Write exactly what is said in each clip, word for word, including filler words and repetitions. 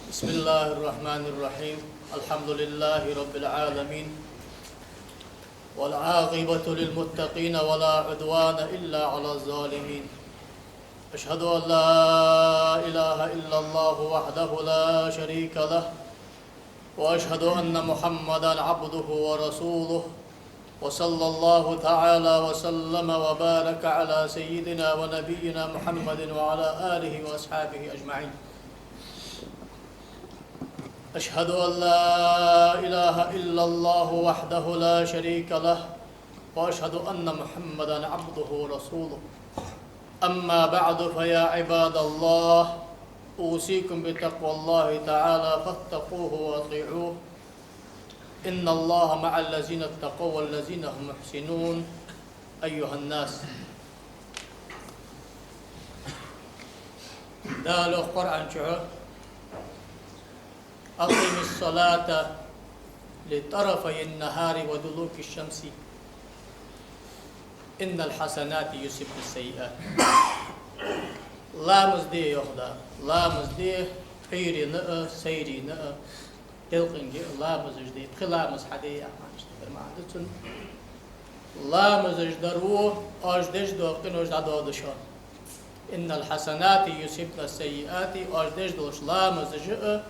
بسم الله الرحمن الرحيم. الحمد لله رب العالمين. والعاقبة للمتقين ولا عدوان إلا على الظالمين. أشهد أن لا إله إلا الله وحده لا شريك له، وأشهد أن محمدا عبده ورسوله، وصلى الله تعالى وسلم وبارك على سيدنا ونبينا محمد وعلى آله وأصحابه أجمعين. أشهد أن لا إله إلا الله وحده لا شريك له، وأشهد أن محمدا عبده ورسوله. أما بعد، فيا عباد الله، أوصيكم بتقوى الله تعالى فاتقوه وأطيعوه. إن الله مع الذين اتقوا والذين هم محسنون. أيها الناس. Дала йоах Къуръан чу: أقم الصلاة لطرفي النهار ودلوك الشمس إن الحسنات يذهبن السيئات. Ламаз де, йоах Дала, ламаз де, Ӏуйранна а, сайранна а, делкъанга а ламазаш де, пхи ламаз хьаде, яхаш дар маӀан да цун. Ламазаш дар во, оаш деш дола къинош дӀадоаду шоана. إن الحسنات يذهبن السيئات, оаш деш долаш ламазаш а,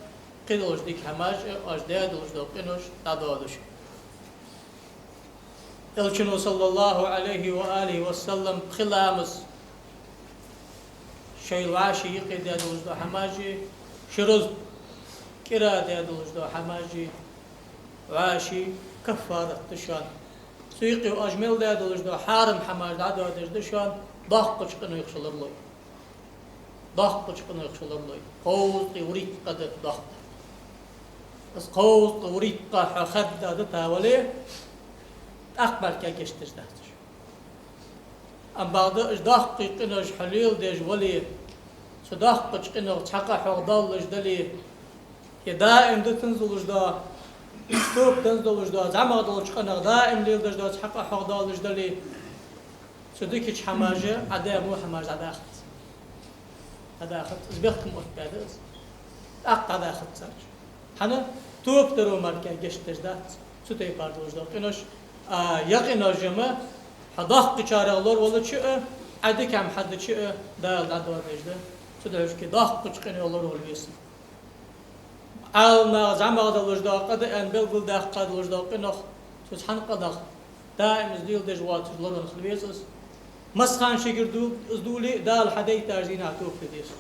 кхыдолаш дика хӀамаш а, оаш даь долаш дола къинош дӀадоаду шоана. Элчано, صلى الله عليه وآله وسلم, пхи ламаз шоайла вӀаший юкъе даь долаш дола хӀамаш а, ши рузба кӀира даь долаш дола хӀамаш а, вӀаший каффарат да шоана. Цу юкъе оаш мел даь долаш дола хьарам хӀамаш дӀадоадеш да шоана, доккхача къинойх шо лоралой. Доккхача къинойх шо лоралой. Кховзткъеи вурийтта къа да доккха. Из кховзткъа вурийтта къа хьо хадда дитавале, тӀаккха мара гешт деш дац уж. Амма бакъда уж доккхий къинош хьо леладеш вале, цу доккхача къинойх цхьа къа хьох доаллаш дале, е даим дитанза долаш дола, тоба данза долаш дола, зӀамагӀа долча къинойх даим леладеш дола цхьа къа хьох доаллаш дале, цу дикача хӀамаша Ӏа даь во хӀамаш дӀадахац. ДӀадахац. Из бехкам оттабаь да из. ТӀаккха дӀадахац цараш. ХӀана? Тоба даро мара гешт деш дац цу тайпара долаш дола къинош. А, е къинош-м хьо доккхачарех лоравалача а, Ӏа дика хӀама хьадича а, Дала дӀадоадеш да. Цудухьа доккхача къинойх лоравала веза. Ӏаламнаха зӀамагӀа долаш дола къа да аьнна белгалдаьккха долаш дола къинойх, цу цхьан къинойх даим из леладеш воацаш лоравенна хила веза из. Масса хана шийгара ду-, из дувле а, Дала хьадайтача дийнахьа тоба де деза.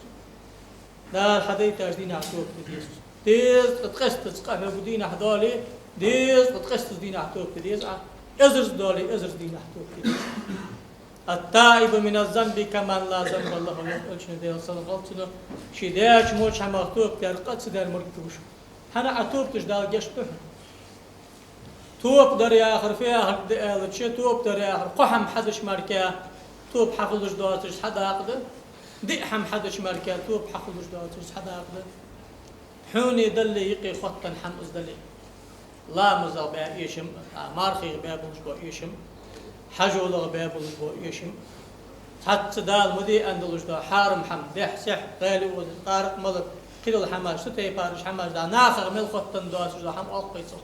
Дала хьадайтача дийнахьа тоба де деза. Дезткъа ткъестаза къа хьога дийнахьа доале, дезткъа ткъестаза дийнахьа тоба де деза Ӏа. Эзарза доале, эзарза дийнахьа тоба де деза. التائب من الذنب كمن لا ذنب له, йоах Элчано, Даьла салам хилда цунна, ше даьча моча хӀамах тоба даьр къа ца даьр мо гуш. ХӀана? Ӏа тоба дича Дала гешт ду хьона. Тоба дар яхар фу яхар да аьлча, тоба дар яхар кхо хӀама хьадича мара тоба хьахулаш доацаш цхьа дакъа да, диъ хӀама хьадича мара тоба хьахулаш доацаш цхьа дакъа да. Хьоне дале, юкъе хоттаденна хӀама из дале. Ламазах баь эшам, а, мархех баь болаш бола эшам, хьажолах баь болаш бола эшам. Цхьацца Дала ма де аьнна долаш дола хьарам хӀама, дехьа-сехьа, гӀаьле оза, къаракъ мала, кхыдола хӀамаш, цу тайпараш хӀамаш да, нахах мел хоттаденна доацаш дола хӀама оалкхай цох.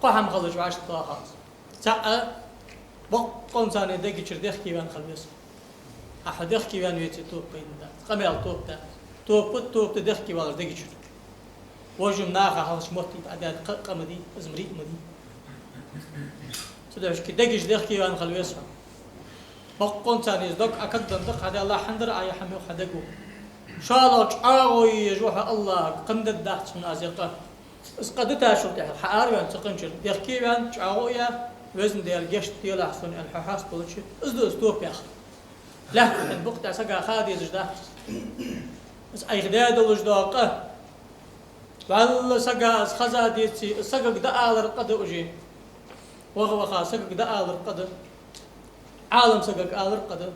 Кхо хӀама хилча вӀаштӀа доахалца. ЦаӀ а, боккъонцара дегачура дехкеваьнна хила веза. Ӏа хьо дехкеваьнна веце, тоба пайдана дац. Къамаьл тоба да. Тоба, тоба да дехкевалар дегачура. Вож-м наха хьалхашка моттийта Ӏа даьд кхы а къа ма дий, из ма рий ма дий. Цудухьа дегаш дехкеваьнна хила веза хьо. Боккъонцара из дог Ӏа кагдан да-кх, хьадалла хьандар Ӏа я хӀама йоах хьа дего. ШоллагӀа, чӀоагӀо еш ва хьо АллахӀага, кхандаддац хьона аз ер къа. Из къа дитачул тӀехьагӀа хьаараваьнна цу къинчура, дехкеваьнна, чӀоагӀо а яь, Везан Даьла, гешт делахь сона аьнна хьо хьоастабелча, из да из тоба яхар. Лаьттан букъ тӀа сага ха дезаш дац. Из Ӏайха даь долаш дола къа. ВаллахӀи, сага из хеза деце, из сагага дӀаалар къа да уже. Ваха-ваха сагага дӀаалар къа да. Ӏалам сагага алар къа да.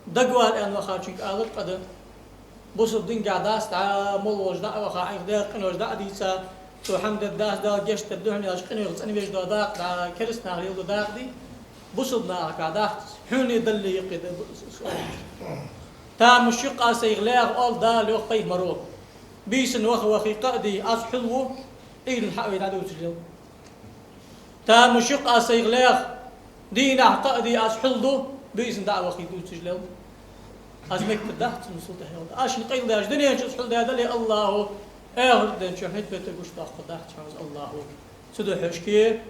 Дагавала аьнна вахачунга алар къа да. Бусалба дингахьа дац дӀа, моллагӀа дӀа а ваха, Ӏайха даь къинош дӀа а дийца, цо хӀама дергдац, Дала гешт дергда хьона аьлча, къинойх цӀенвеш дола дакъа дӀа, кераста наха леладу дакъа дий? Бусалба нахагахьа дац. Хьоне дале юкъе да бу-, с-, с-, тамаш юкъа сайх лаьгӀа оал Дала, йоах пайхамаро. Бийсан ваха-вахе кхы а дий, аз хьул ва, Ӏуйрийна хьа а вай дӀадувцаш лел. Тамашийна аз сайх лех, дийнахьа кхы а дий, аз хьул ду, бийсан дӀа а вахе дувцаш лел. Аз мекадац цунна султӀехьа хьулда. Аз шийна къайладаьча дунен чу из хьулдаь дале, АллахӀа, эхарта ден чу хьитпета гуш доаккхаргдац хьона из АллахӀа. Цудухьа шке,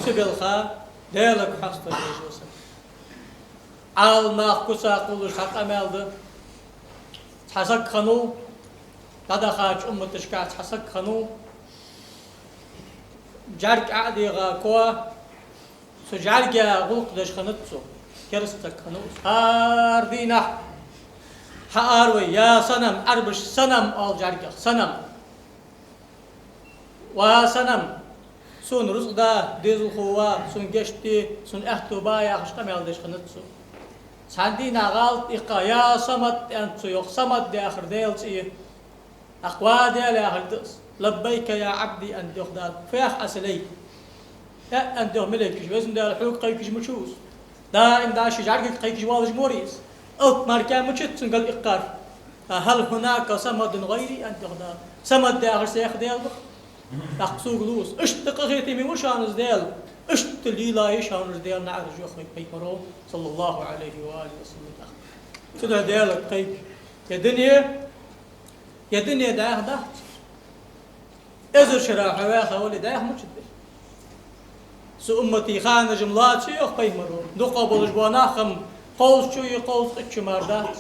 цу белха Даьлага хьаста дезаш ва саг. Ӏаламнах куца кхувлаш цхьа къамаьл да. Цхьа саг хиннав, дӀадахача умматашка цхьа саг хиннав, жӀарг Ӏо а дегӀа коа, цу жӀарга гӀулакх деш хиннад цо, керста саг хиннав из. ХӀара дийнахьа хьаара вай, я санам, Ӏарбаша санам оал жӀаргах, санам. Ва санам, сона рузкъа да, дезалхо ва, сона гешт де, сона аьттув ба яхаш къамаьл деш хиннад цо. Цхьан дийнахьа гӀалат иккха, я Самад, аьннад цо, йоах, Самад яхар Даьла цӀи я. ТӀаккха ва Даьла яхар да из. Лаббайка я Ӏабди, аьннад йоах Дала. Фу йоах Ӏа са лай? Э, аьннад йоах малейкаша, Везан Даьла, хьога кхайкаш ма ва из. Даим дӀа ший жӀаргага кхайкаш воаллаш ма варий из. Алп мара ма вац цун гал иккхар. Хьал хӀунака самадун гӀайри, аьннад йоах Дала. Самад яхаш цхьа Даьла вий? ТӀаккха сога лув из. Иштта къахетаме ва шоана из Даьла. Иштта лелае шоана из Даьла наӀараш, йоах вай пайхамаро, саллаллахӀу Ӏалайхи ва алихӀи ва саллам. Цудухьа Даьлага кхайка. Е дуне, е дуне дӀаьха дац. Эзар шера хьо ваьха вале, дӀаьха мичад вай? Са уммата ханаш-м лоаца, йоах пайхамаро. Дукха болаш бола нах-м кхузткъа чу, кхузткъа итт чу мара дац.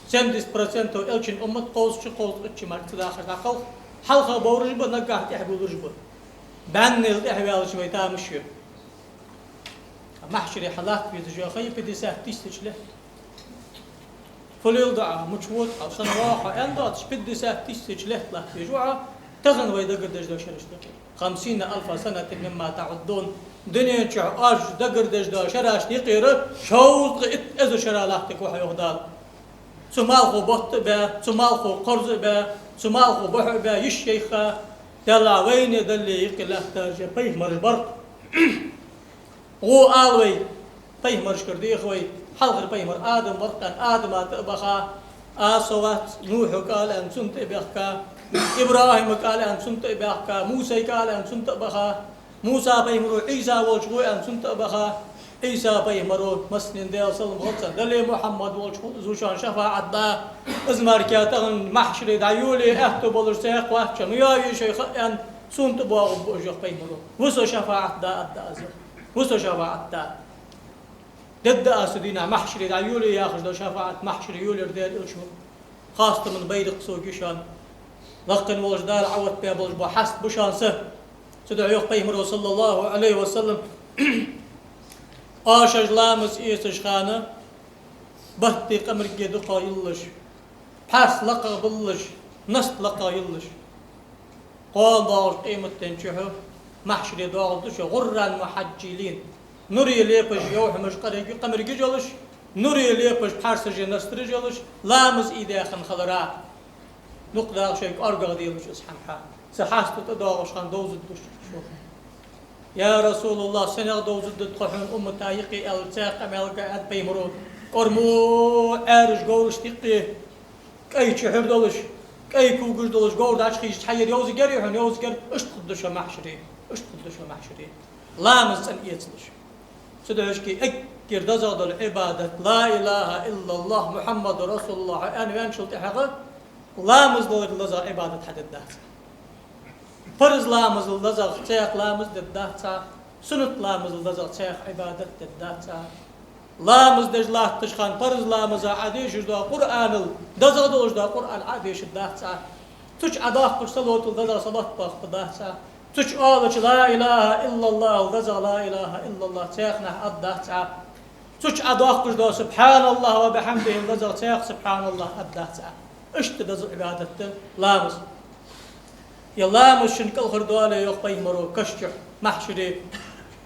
Семьдесят процентов элчан уммат кхузткъа чу, кхузткъа итт чу мара ца дахар дӀакхалх. Хьалха бовраш ба, наггахьа тӀехьа бувлаш ба. БӀаьннел тӀехьаваьлча вай тамаш ю. Махьшаре хьалатта везаш ва хьо пятьдесят тысяч лет. Фу леладу Ӏа, мича вода Ӏа, сенна ва хьо, аьнна доацаш, пятьдесят тысяч лет латта везаш ва Ӏа, тахан вай дагардеш дола шерашта юкъера. Хамсина алфа санатин мимма таӀуддун. Дунен чу оаш дагардеш дола шерашта юкъера шовзткъа итт эзар шера латтаргва хьо, йоах Дала. Цу малхо ботт а баь, цу малхо кхорз а баь, цу малхо бухь а баь, йиш йайха, Даьла вайна дале юкъе латташ я пайхамараш бар. ГӀо ала вай, пайхамарашкара деха вай, хьалхара пайхамар Адам вар-кх аьнна, Адама тӀа а баха, а со вац, Нухьага ала аьнна, цунна тӀа а баьхка, ИбрахӀимага ала аьнна, цунна тӀа а баьхка, Мусайга ала аьнна, цунна тӀа а баха, Муса пайхамаро Ӏийса волча гӀо аьнна, цунна тӀа а баха, Ӏийса пайхамаро, массанена Даьла салам хилда цунна, дале Мухьаммад волча гӀо, из ва шоана шафаӀат да, из мара тахан махьшаре дӀайолае аьттув болаш цхьаккха вац шоана, ма йоае шоай ха аьнна, цунна тӀабоагӀаргба уж, йоах пайхамаро. Ва со шафаӀат да, аргда из, йоах. Ва со шафаӀат да. Дергда аз цу дийнахьа махьшаре дӀайолае яхаш дола шафаӀат, махьшаре йолаер Даьла Элча ва. Хастама байракх сога я шоана. Лакхе волча Дала Ӏоотта баь болаш бола хьаст ба шоана са. Цудухьа йоах пайхамаро, саллаллахӀу Ӏалайхи ва саллам, оаш ламаз эцаш хана, батти къамаргеи дукха йиллаш, пхьарс лакхагӀа биллаш, наст лакхагӀа йиллаш. Кхоана доагӀаш къематден чухь, махьшаре доагӀаргда шо гӀурран мухьаджжалин. Нуре лепаш йовхьамаш къамаргаш, къамаргаш йолаш, нуре лепаш пхьарсаши настараши йолаш, ламаз ийдаь хинна хилара. Дукха даха шоай кӀоаргагӀа делаш из хӀама хьа. Цу хьаста тӀадоагӀаш хана довзаргда шо. Я РасулаллахӀ, сенах довзаргда тхо хьона уммата юкъе, аьлча, цхьаькха къамаьл даьд пайхамаро. КӀормо Ӏаьржа говрашта юкъе, кӀай чухьара долаш, кӀай когаш долаш, говр дӀачухийша хьаер йовзаргьярий хьона, йовзаргьяр, иштта хургда шо махьшаре, иштта хургда шо махьшаре. Ламаз цӀена эцалаш. Цудухьа шке эггара дезагӀа дола Ӏибадат, ла илахӀа иллаллахӀ, Мухьаммадун расулуллахӀ аьнна ваьнначул тӀехьагӀа, ламаз даларал дезагӀа Ӏибадат хьадергдац. Парз ламазал дезагӀа цхьаькха ламаз дергдац Ӏа, суннат ламазал дезагӀа цхьаькха Ӏибадат дергдац Ӏа. Ламаз деш латташ хана парз ламаза Ӏодешаш дола Къуръанал дезагӀа долаш дола Къуръан Ӏодешаргдац Ӏа. Цу чу Ӏодоаккхаш салотал дезагӀа салот доаккхаргдац Ӏа. Цу чу оалача ла илахӀа иллаллахӀал дезагӀа ла илахӀа иллаллахӀ цхьаькханахьа аргдац Ӏа. Цу чу Ӏодоаккхаш дола субхьаналлахӀ ва бихьамдихӀил дезагӀа цхьаькха субхьаналлахӀ аргдац Ӏа. Иштта деза Ӏибадат да ламаз. Е ламаз шун кӀалхардоале, йоах пайхамаро, каш чухь, махьшаре,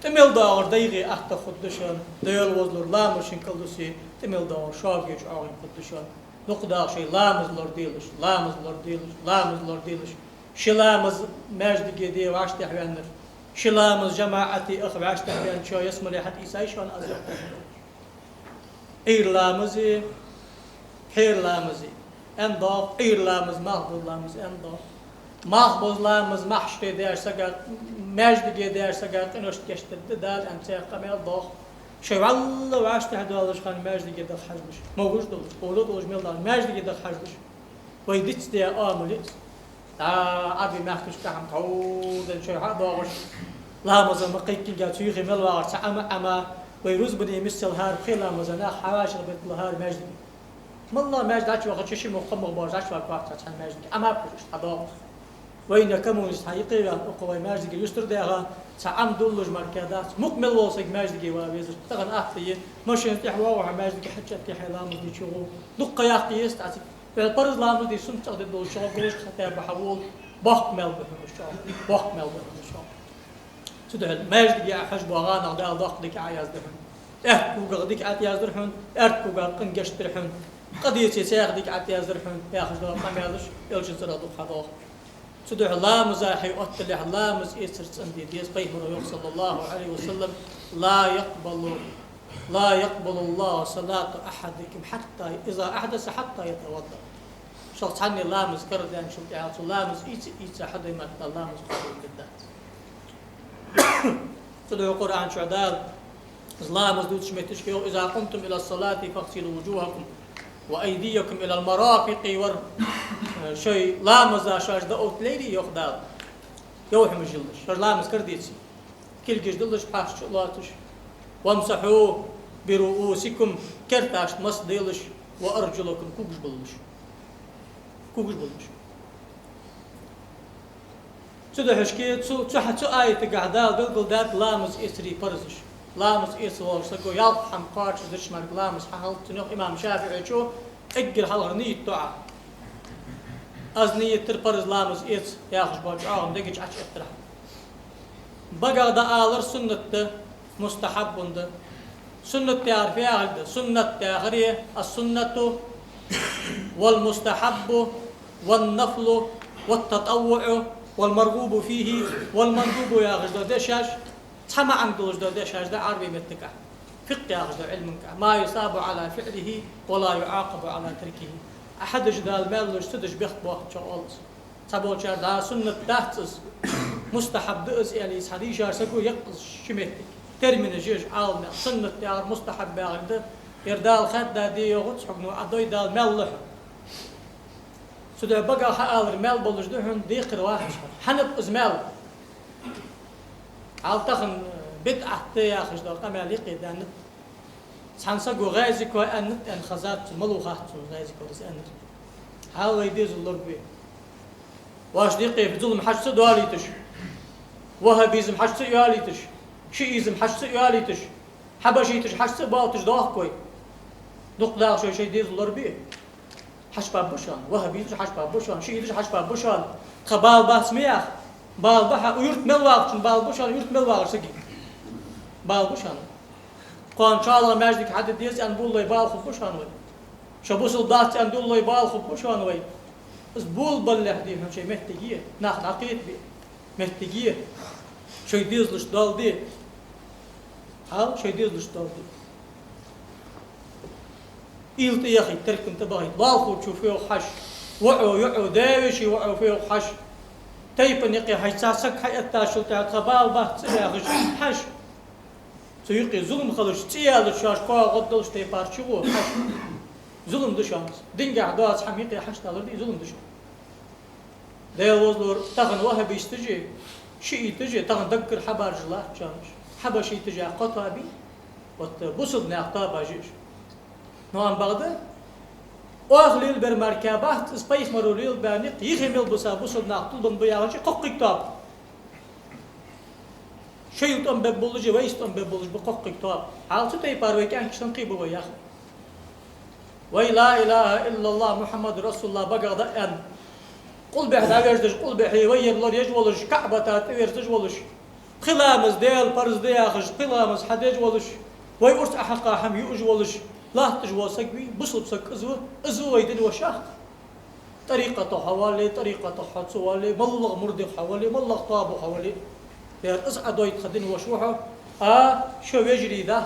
тӀа мел доагӀар дайгӀа аттагӀа хургда шоана, Даьла возалур ламаз шун кӀалдусе, тӀа мел доагӀар шогечу ӀогӀин хургда шоана. Дукха даха шоай ламаз лораделаш, ламаз лораделаш, ламаз лораделаш. Ши ламаз маьждиге де вӀаштӀехьаваьннар, ши ламаз жамаӀате аха вӀаштӀехьаваьнна шо ялсмале хьатӀаийцай шоана аз, йоах пайхамаро. Ӏуйра ламази, пхьера ламази. аьнна доагӀа, Ӏуйра ламаз, малхбуза ламаз аьнна доагӀа. Малхбуза ламаз маьхьшаре деш сага, маьждиге деш сага къинош гешт дергда Дала аьнна цхьа къамаьл доагӀа. Шоай вӀалла вӀаштӀехьа долаш хана маьждиге даха хьажалаш. Могаш долаш, къора долаш мел долаш маьждиге даха хьажалаш. Вай дицде Ӏамал я из. ДӀа Ӏарбий мехкашка хӀама тхьовдан шоай хьа а доагӀаш, ламаза ма кхайккхинга цу юхе мел вагӀаш цхьа Ӏама, Ӏама, вай рузбане миссел хӀара пхе ламаза нах хьавӀашагӀбетталу хӀара маьждиге. МаллагӀа маьждиге дӀачувахача ши мух-кхо мух боаржача ваккхача цхьан маьждиге Ӏама пхьуш, хьадоагӀа. Вайна камунис хьа йикъе ваьнна, укхо вай маьждиге юстардаьха, цхьа Ӏам дуллуш мара ке дац, мукъа мел волу саг маьждиге ва везар. Тахан атта я, машина тӀехьа вогӀу хьо маьждиге хьача тӀехьа ламаз дича гӀо. Дукха яккха еза тӀа цига. Вел парз ламаз дий суннат цӀагӀа де долча гӀо гулаш хатта бахьа вол, боккха маьл ба хьона уж чӀоагӀа. Боккха маьл ба хьона уж чӀоагӀа. Цудухьа маьждиге Ӏа хьажа боагӀа нах Дала доккха дика Ӏоязду хьона. Аьрта когах дика ӀотӀаязду хьона, аьрта когах къин гешт ду хьона. Къа деце цех дика ӀотӀаязду хьона, яхаш дола къамаьлаш Элчан цӀерах дукха хьадоагӀа. Цудухьа ламаза хье отталехь, ламаз эцар цӀенде деза. Пайхамара йоах, صلى الله عليه وسلم: «لا يقبل، لا يقبل الله صلاة أحدكم حتى إذا أحدث حتى يتوضأ». Шух цхьанне ламаз карадаьнначул тӀехьагӀа цо ламаз ийца, ийца хьадой мара Дала ламаз къоабал дергдац. Цудухьа Къуръан чу Дала из ламаз дувцача метташка йоах: «إذا قمتم إلى الصلاة فاغسلوا وجوهكم وأيديكم إلى المرافق», вар, шоай ламаза шоаш дӀаотталийла, йоах Дала. Йовхьамаш йиллаш, шоаш ламаз карадеце, кулгаш диллаш, пхьарс чу а лоацаш. «وامسحوا برؤوسكم», керташта масхь делаш, «وأرجلكم», когаш баллалаш. Когаш баллалаш. Цудухьа-кх цу, цу хьа-, цу аятагахь Дала белгалдаьд ламаз эцара парзаш. Ламаз эца волча саго ялх хӀама кхоачашдеш мара ламаз хьахилац цун, йоах имам ШафиӀийчо, эггара хьалхара нийят ду Ӏа. Аз нийят дир парз ламаз эца яхаш бола чӀоагӀа дега чу Ӏочуэттарахьа. Багах дӀаалар суннат да, мустахьаббун да. Суннат яхар фу яхилга да? Суннат яхар я: «السنة والمستحب والنفل والتطوع والمرغوب فيه والمندوب» яхаш дола дешаш, цхьа маӀан долаш дола дешаш да Ӏарбий меттагахь, фикъхӀ яхаш долча Ӏилмангахь: «ما يثاب على فعله ولا يعاقب على تركه». Ӏа хьадеш Дала маьл луш, ца деш бехк боаккхаш оал из. Цхьаболчар: «Да, суннат дац из, мустахьаб да из», — аьле, цхьа дийшар саго яккха из ши меттиг. Терминаш я уж Ӏаламнаьха. Суннат яхар, мустахьаб яхар да, ер Дала хаьдда де йоагӀац хьога, ну, Ӏа дой Дала маьл лу хьона. Цудухьа багах хьаалар маьл болаш да хьона, декхар вац хьона. ХӀана ба из маьл? Хьал тахан бидӀат да яхаш дола къамаьл юкъе даьннад. Цхьан саго гӀаьзи кой аьннад аьнна хезад цунна, малув хац цунна гӀаьзи кой из аьннар. Хьал вай дезал лорабе. Вайна юкъе зулам хьашт ца доалийташ, ваххабизм хьашт ца йоалийташ, шиизм хьашт ца йоалийташ, хьабашиташ хьашт ца боалийташ доахк вай. Дукха даха шоай шоай дезал лорабе. Хьашт баб ба шоана, ваххабиташ хьашт баб ба шоана, шииташ хьашт баб ба шоана. Тха бала бац ма яха. Бала ба хьа, юрта мел вагӀачун бала ба шоана, юрта мел вагӀача сага бала ба шоана. Кхоана шоллагӀа маьждиг хьаде деза аьнна болалой бала хургба шоана вай. Шо бусалба дац аьнна долалой бала хургба шоана вай. Из болабалалехь, дий хьона, шоай меттиге нах дӀакхетабе. Меттиге шоай дезалашта доал де. Хьал шоай дезалашта доал де. Уйла тӀа яхийта, теркам тӀа бахийта. Лоалахочо фу йоах хьажа. ВоӀо, йоӀо, даь-веший воӀо фу йоах хьажа. Тайпан юкъе хьажа, цхьа саг хьаэттачул тӀехьагӀа тха бала бац ца яхаш хьажа. Цу юкъе зулам хилча, цӀи яьлча шоаш коа гӀоддолаш тайпара чугӀо хьажа. Зулам да шоана из. Дингахь доаца хӀама юкъе хьашт далар дий, зулам да шоана. Даьла возалора, тахан ваххабисташ а, шииташ а тахан даггара хьабаржа латт шоана уж. Хьабашиташ яха кхо тоаба я, вот бусалба наьха тоабаш я уж. Но ам бакъда оаха лелабер мара ке бац из, пайхамаро лелабаьнна, юхе мел буса бусалба нах тулбан ба яхача кхоккхийга тоаба. Шоайла тӀом бергболаш а, вайца тӀом бергболаш а ба кхоккхийга тоаба. Хьал цу тайпара вай кӀаьнкашта кхебу вай яхар. Вай «لا إله إلا الله محمد رسول الله» багах дӀааьнна, къулбехьа дӀаверзаш, къулбехье вай ер лораеш волаш, КаӀбата тӀаверзаш волаш, пхи ламаз Даьла парз да яхаш, пхи ламаз хьадеш волаш, вай урс Ӏохьакха хӀама юаш волаш латташ вола саг вий, бусалба саг из ва, из ва вай дина воша. ТӀарикъатах хьо вале, тӀарикъатах хьо ца вале, моллагӀа мурдех хьо вале, моллагӀа тоабах хьо вале, дера из Ӏа дойта тха дина воша ва хьо. А, шо вежарий дац,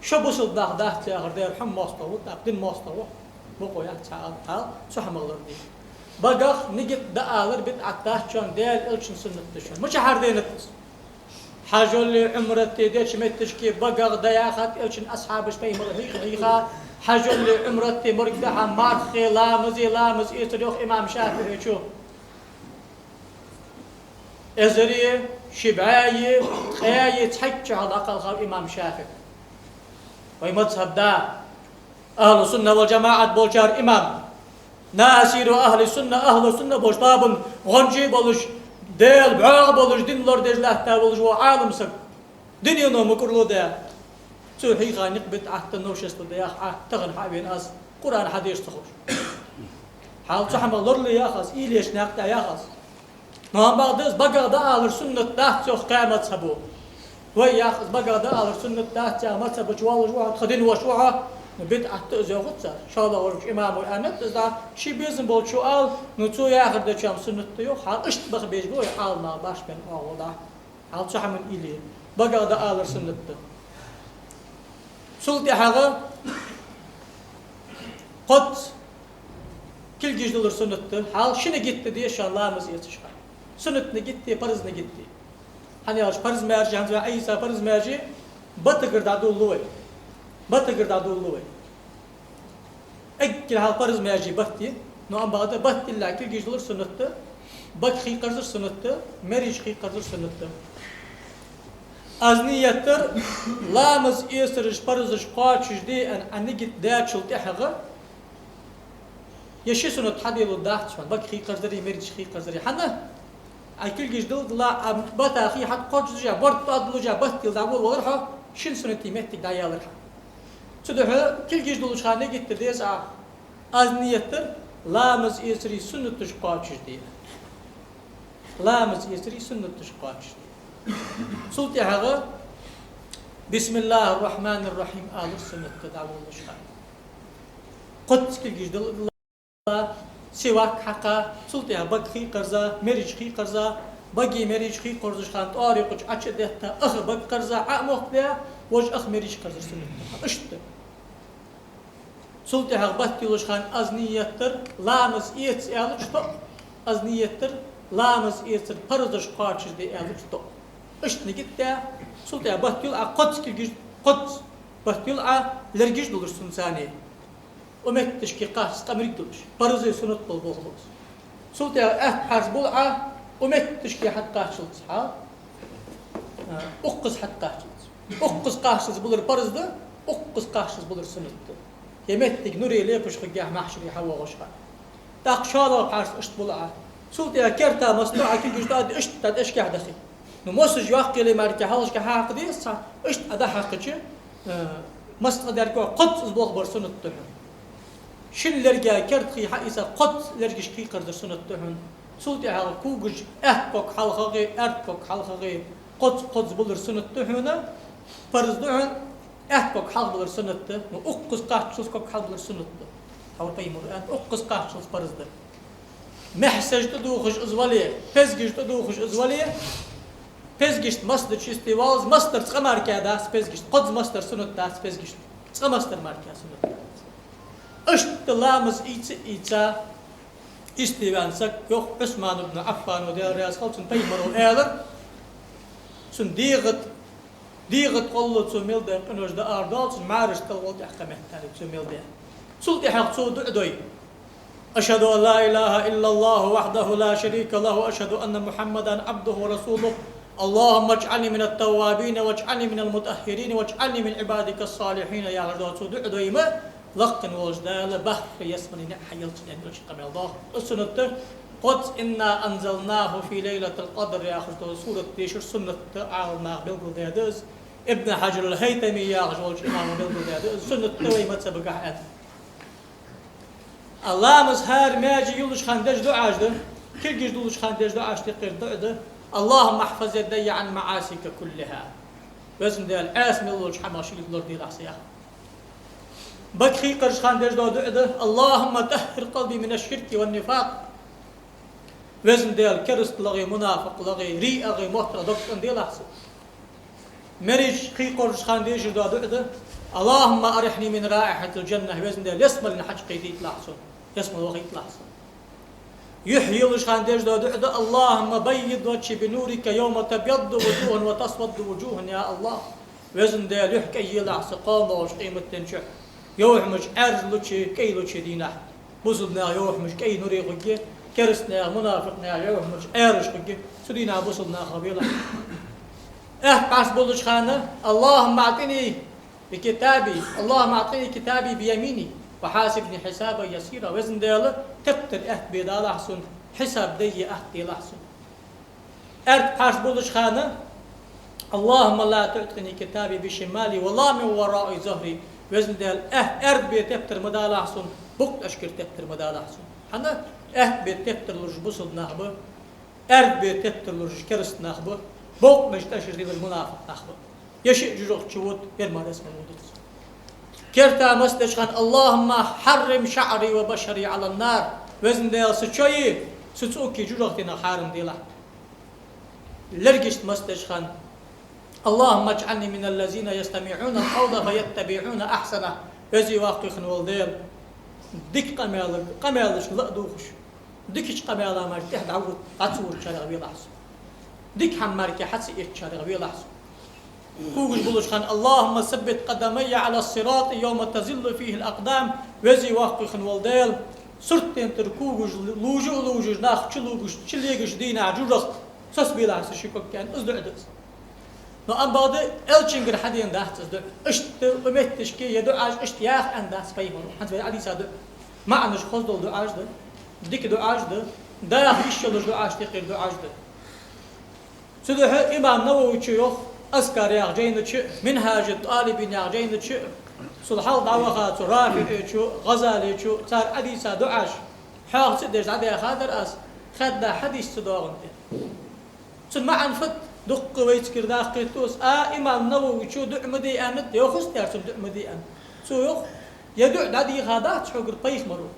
шо бусалба нах дац яхар, дера хӀама моастагӀа ва, тӀаккха дина моастагӀа ва. Бокъо яц цхьа ал, хьал цу хӀамах лорале. Багах нигат дӀаалар бидӀат дац шоана, Даьла Элчан суннат да шоана. Мичахьара денад из? Хьажолеи Ӏумрати деча метташка багах да яхад Элчан асхьабаша, пайхамара хьийха, хьийха, хьажолеи Ӏумрати морг дахьа мархеи ламази, ламаз эцар, йоах имам ШафиӀийчо. Эзари, ши бӀаьи, ткъаьи цхьайчча хьалха дӀакхалхав имам ШафиӀий. Вай мазхӀаб да, ахӀлу сунна вал жамаӀат болчар имам. Насиру ахӀли сунна, ахӀлу сунна болча тоабан гӀончий болаш, Даьла бӀоагӀа болаш, дин лорадеш латта волаш вола Ӏалам саг. Дунено мукӀарло да. Цо хьийха никъ бидӀат да, новшество да яхар, тахан хьавена аз, Къуръан, хьадис ца ховш. Хьал цу хӀамах лорале яхаш, уйла еш никъ да яхаш. Но амма бакъда из багах дӀаалар суннат дац йоах кхаь мазхӀабо. Вай яхаш, из багах дӀаалар суннат дац яха мазхӀаб чу воаллаш ва хьо, тха дина воша ва хьо, ну, бидӀат да из йоахац цар. ШоллагӀа волча имамо аьннад из дӀа, ший безам болчо ала, ну, цо яхар дечоа суннат да йоах, хьал иштта баха безаш ба вай Ӏаламнах башха бен оагӀув дӀа. Хьал цу хӀаман уйла е. Багах дӀаалар суннат да. Цул тӀехьагӀа кхозза кулгаш дулар суннат да. Хьал ши нигат де деза шоана ламаз эцаш хана. Суннат нигат е, парз нигат е. ХӀана аьлча парз маьрша, хӀанз вай Ӏийса парз маьрша, баттагара дӀадоладу вай. Баттагара дӀадоладу вай. Эггара хьалха парз маьрша баттий, но амма бакъда батталехьа кулгаш дулар суннат да, бага хий кхарзар суннат да, мераж хий кхарзар суннат да. Аз нийят дар ламаз эцараш парзаш кхоачашде аьнна Ӏа нигат даьчул тӀехьагӀа, е ши суннат хьаделуш дац хьона, бага хий кхарзари, мераж хий кхарзари. ХӀана? Ӏа кулгаш дулдалла, Ӏа бата хий хьатӀакхоачашдеш, борд тӀадуллаш, баттал дӀаволавалар хьо, шин суннатий моттиг дӀаялар хьа. Цудухьа кулгаш дуллача хана нигат де деза Ӏа: аз нийят дар ламаз эцарий суннаташ кхоачашде. Ламаз эцарий суннаташ кхоачашде. Цул тӀехьагӀа «Бисмиллахир-рахманир-рахим» алар суннат да дӀаволалуш хана. Кхозза кулгаш дулдалла, сивак хьакха, цул тӀехьагӀа бага хий кхарза, мераж хий кхарза, багеи меражеи хий кхорзаш хана тӀоара юкъе Ӏочудетта, ах бага кхарза, Ӏо а мохк де, вож ах мераж кхарзар суннат да. Иштта. Цул тӀехьагӀа батталуш хана аз нийят дар ламаз эца аьлча тоъ, аз нийят дар ламаз эцар парзаш кхоачашде аьлча тоъ. Иштта нигат де, цул тӀехьагӀа баттал Ӏа кхозза кулгаш, кхозза баттал Ӏа лергаш дуллаш суннат да. Укх метташка кхаччалца къамарг дуллаш, парзи суннат бола болх ба из. Цул тӀехьагӀа аьтта пхьарс бул Ӏа укх метташка хьатӀакхаччалца, хьа? А, укхаза хьатӀакхаччалца. Укхаза кхаччалца булар парз да, укхаза кхаччалца булар суннат да. Е моттиг нуре лепаш хургья маьхьшаре хьавоагӀаш хана. ТӀаккха шоллагӀа пхьарс иштта бул Ӏа. Цул тӀехьагӀа керта масса Ӏа кулгаш дӀа а де, иштта дӀа тӀехьашкахьа дахе. Ну, мосаш йоккха яле мара хьалхашка хьакха деза цхьа, иштта Ӏа дӀахьакхача, э, масса цкъа дерг а кхозза из болх бар суннат да хьона. Шин лерга керда хий хьаийца, кхозза лергашка хий кхарзар суннат да хьона. Цул тӀехьагӀа когаш аьтта ког хьалхагӀа, аьрда ког хьалхагӀа, кхозза, кхозза булар суннат да хьона, парз да хьона, аьтта ког хьалха булар суннат да, ну, укхаза кхаччалца ког хьалха булар суннат да. Хьавар пайхамара аьннад, укхаза кхаччалца парз да. Маьхьсаж тӀадувхаш из вале, пезгаш тӀадувхаш из вале, пезгашта масса да чистый валаз, массанех цкъа мара дац пезгашта, кхозза масса суннат дац пезгашта, цкъа масса мара суннат дац. Иштта ламаз ийца, ийца, истий ваьнна саг, йоах Ӏусман ибн Ӏаффано, Даьла раьза хилва цунна, пайхамара аьлар, цун дегӀа тӀа, дегӀа тӀа гӀолла цо мел даь къинош дӀаарадоал, цун мӀараш тӀа гӀолла тӀехкха меттел цо мел даь. Цул тӀехьагӀа цо дуӀа дой: أشهد أن لا إله إلا الله وحده لا شريك له، وأشهد أن محمدا عبده ورسوله. اللهم اجعلني من التوابين واجعلني من المطهرين واجعلني من عبادك الصالحين, яхаш дола цо дуӀа дой ма, лакхе волча Дала бархӀ ялсмале ниӀ хьаелча, ян йолча къамаьл доагӀа. Из суннат да, кхозза «إنا أنزلناه في ليلة القدر» яхаш дола сурат дешар суннат да, Ӏаламнаха белгалдаьд из, Ибн Хьаджар ал-ХӀайтами яхаш волча имамо белгалдаьд из, суннат да вай мазхӀабагахьа аьнна. А ламаз хӀара маьже йолаш хана деш дуӀаш да, кулгаш дуллаш хана деш дуӀаш тӀехкхир дуӀа да: اللهم احفظ يدي عن معاصيك كلها. Везан Даьла, Ӏаса мел долча хӀамах ши кулг лораделахь са, яха. Бага хий кхарзаш хана деш дола дуӀа да: اللهم طهر قلبي من الشرك والنفاق. Везан Даьла, керасталагӀеи, мунафикълагӀеи, риягӀеи моттаргӀа дог цӀенделахь са. Мераж хий кхорзаш хана дешаш дола дуӀа да: اللهم أرحني من رائحة الجنة, Везан Даьла, ялсмален хьаж кхийдийталахь сона, ялсмале вахийталахь со. Юхь йолаш хана деш дола дуӀа да: اللهم بيض وجهي بنورك يوم تبيض وجوه وتسود وجوه, я АллахӀ, Везан Даьла, юхь кӀай елахь са кхоана долча къематдийнахьа, йовхьамаш Ӏаьржлуча, кӀайлуча дийнахьа. Бусалба наьха йовхьамаш кӀай нуре хургья, кераста наьха, мунафикъ наьха йовхьамаш Ӏаьржа хургья, цу дийнахьа бусалба нах хьавелахь. Аьтта пхьарс болча хана: اللهم أعطني بكتابي، اللهم أعطني كتابي بيميني، وحاسبني حسابا يسيرا. Везан Даьла, тептар аьтта бе далахь сона, хьисаб дайе аьтта делахь сона. Аьрда пхьарс болча хана: اللهم لا تعطني كتابي بشمالي ولا من وراء ظهري. Везан Даьла, аьтта, аьрда бе тептар ма далахь сона, букъ тӀехьашкара тептар ма далахь сона. ХӀана? Аьтта бе тептар луш бусалба нах ба, аьрда бе тептар луш кераста нах ба, букъ тӀехьашкара лелаш мунафикъ нах ба. Ер шиъ жожагӀате чу вода, ер мара ялсмале водацар. Керта масса деча хана: اللهم حرم شعري وبشري على النار. Везан Даьла, са чои, са цӀоки жожагӀатенах хьарам делахь. Лергашта масса деча хана: اللهم اجعلني من الذين يستمعون القول فيتبعون أحسنه. Веза-воккха хинна вола Даьла, дика къамаьл, къамаьлашка ладувгӀаш, дикача къамаьла мара тӀехьа дӀаву-, дӀа ца вувцачарех велахь со. Дика хӀама мара хьа ца эцачарех велахь со. Когаш болча хана: اللهم ثبت قدمي على الصراط يوم تزل فيه الأقدام. Веза-воккха хинна вола Даьла, сирата тӀара когаш лувш а лувш, нах чулувш, чулегаш дийнахьа жожагӀате сосбелахь са ши ког, аьнна, из дуӀа да из. Но амма бакъда Элчангара хьадена дац из дуӀа. Иштта укх метташка ер дуӀаш иштта яха аьнна дац пайхамаро. ХӀанз вай Ӏодийца дуӀа. МаӀанаш хоза дола дуӀаш да, дика дуӀаш да, даха йиш йолаш дуӀашта юкъера дуӀаш да. Цудухьа имам Нававийс йоах Азкар яхача жайна чу, Минхьажу ТӀалибин яхача жайна чу, цул хьалха дӀаваха цу РафиӀечо, ГӀазалечо, цар Ӏодийца дуӀаш хьоаха ца деш дӀадаьха дар аз, хадда хьадис ца доагӀандаь. Цун маӀан фуд, дуккха вайцига даккхийта ас, а, имам Нававийс дуӀа ма де аьннад, йоах, хӀанз тӀера цунна дуӀа ма де аьннад. Цо йоах: ер дуӀа дӀадийха дац хьогара пайхамаро.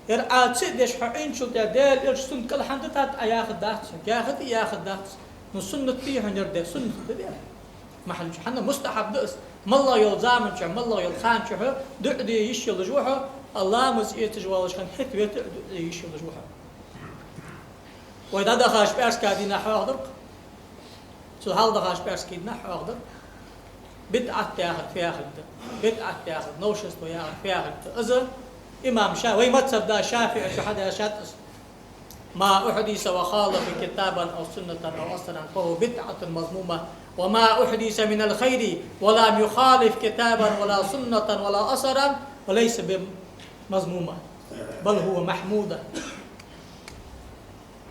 Ер Ӏа ца деш хьо Ӏийначул тӀехьа Даьла Элча суннат кӀалхьан дитад Ӏа яхар дац хьона, яхар да яхар дац. Ну, суннат дий хьона ер, де, суннат да, де. Ма хьанчу хьанна мустахьаб да из. МалагӀа йола заман чу, малагӀа йола хана чу хьо дуӀа де йиш йолаш ва хьо, а ламаз эцаш воаллаш хана хӀета-вета дуӀа де йиш йолаш ва хьо. Вай дӀадахача пӀаьраска дийнахьа хьоахадир кхы. Цул хьалха дахача пӀаьраска дийнахьа хьоахадир. БидӀат яхар фу яхилга да? БидӀат яхар, новшество яхар фу яхилга да? Из имам Ша-, вай мазхӀаба да ШафиӀечо хьадаьшад из: ما أحدث وخالف كتابا أو سنة أو أثرا فهو بدعة مذمومة، وما أحدث من الخير ولم يخالف كتابا ولا سنة ولا أثرا فليس بمذموم، بل هو محمود.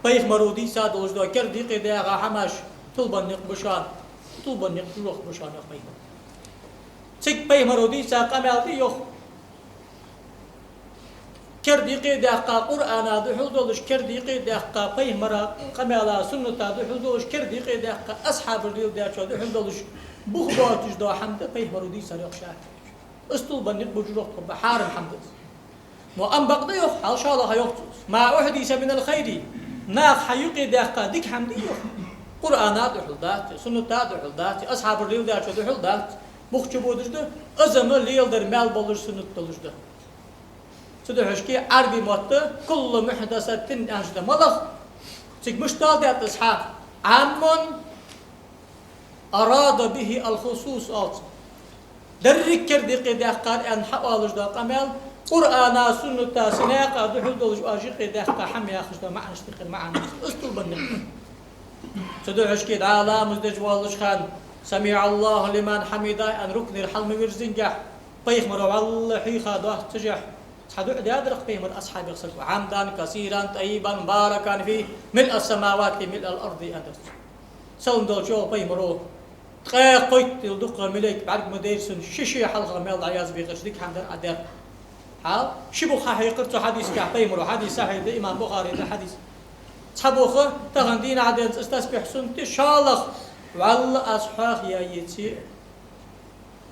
Пайхамаро дийца долаш дола керда юкъе даьха хӀамаш тулбан никъ ба шоана, тулбан никъ, жожагӀате ба шоана, йоах пайхамаро. Цига пайхамаро дийца къамаьл да, йоах. Керда юкъе даьккха Къуръана духьал долаш, керда юкъе даьккха пайхамара къамаьла, сунната духьал долаш, керда юкъе даьккха асхьабаша леладаьчоа духьал долаш, бух боацаш дола хӀама да пайхамаро дийцар, йоах ШафиӀечо. Из тулбан никъ ба, жожагӀате ба, хьарам хӀама да из. Но амма бакъда, йоах, хьалха шоллагӀа йоах цо: ما أحدث من الخير, наха хьаюкъе даьккха дика хӀама дий, йоах, Къуръана духьал дац, сунната духьал дац, асхьабаша леладаьчоа духьал дац, бух чубодаш да, из-м леладар маьл болаш, суннат долаш да. Цудухьа-кх Ӏарбий мотт كل محدثة аьнна да, малагӀа, цига мишта доаладаьд из хьа: عام أراد به الخصوص оал цо. Деррига керда юкъе даьккхар аьнна хьаоалаш дола къамаьл, Къуръана, сунната, синаькъа духьал долаш оаш юкъе даьккха хӀама яхаш дола маӀанашта юкъера маӀан да из, из тулбан никъ ба. Цудухьа-кх дӀа ламаз деш воаллаш хана سمع الله لمن حمده аьнна рукуӀера хьалмавирзингехь, пайхамаро вӀалла хьийха доаццашехь, цхьа дуӀа даьдар-кх пайхамара асхьабех саго: حمدا كثيرا طيبا مباركا فيه ملء السماوات وملء الأرض, аьннадар цо. Салам далча, йоах пайхамаро, ткъаь кхойттал дукха малейк бӀарг ма дайра сона, ши-ши хьалха мел дӀаязбехача дика хӀама дар Ӏа даьр. Хьал, ши бух хьахьекхар цу хьадисагахь пайхамаро, хьадис сахьихь да, имам Бухарий да хьадис. Цхьа бух: тахан дийнахьа денз из тасбихь суннат да, шоллагӀа: вӀалла аз хьоахаяь еце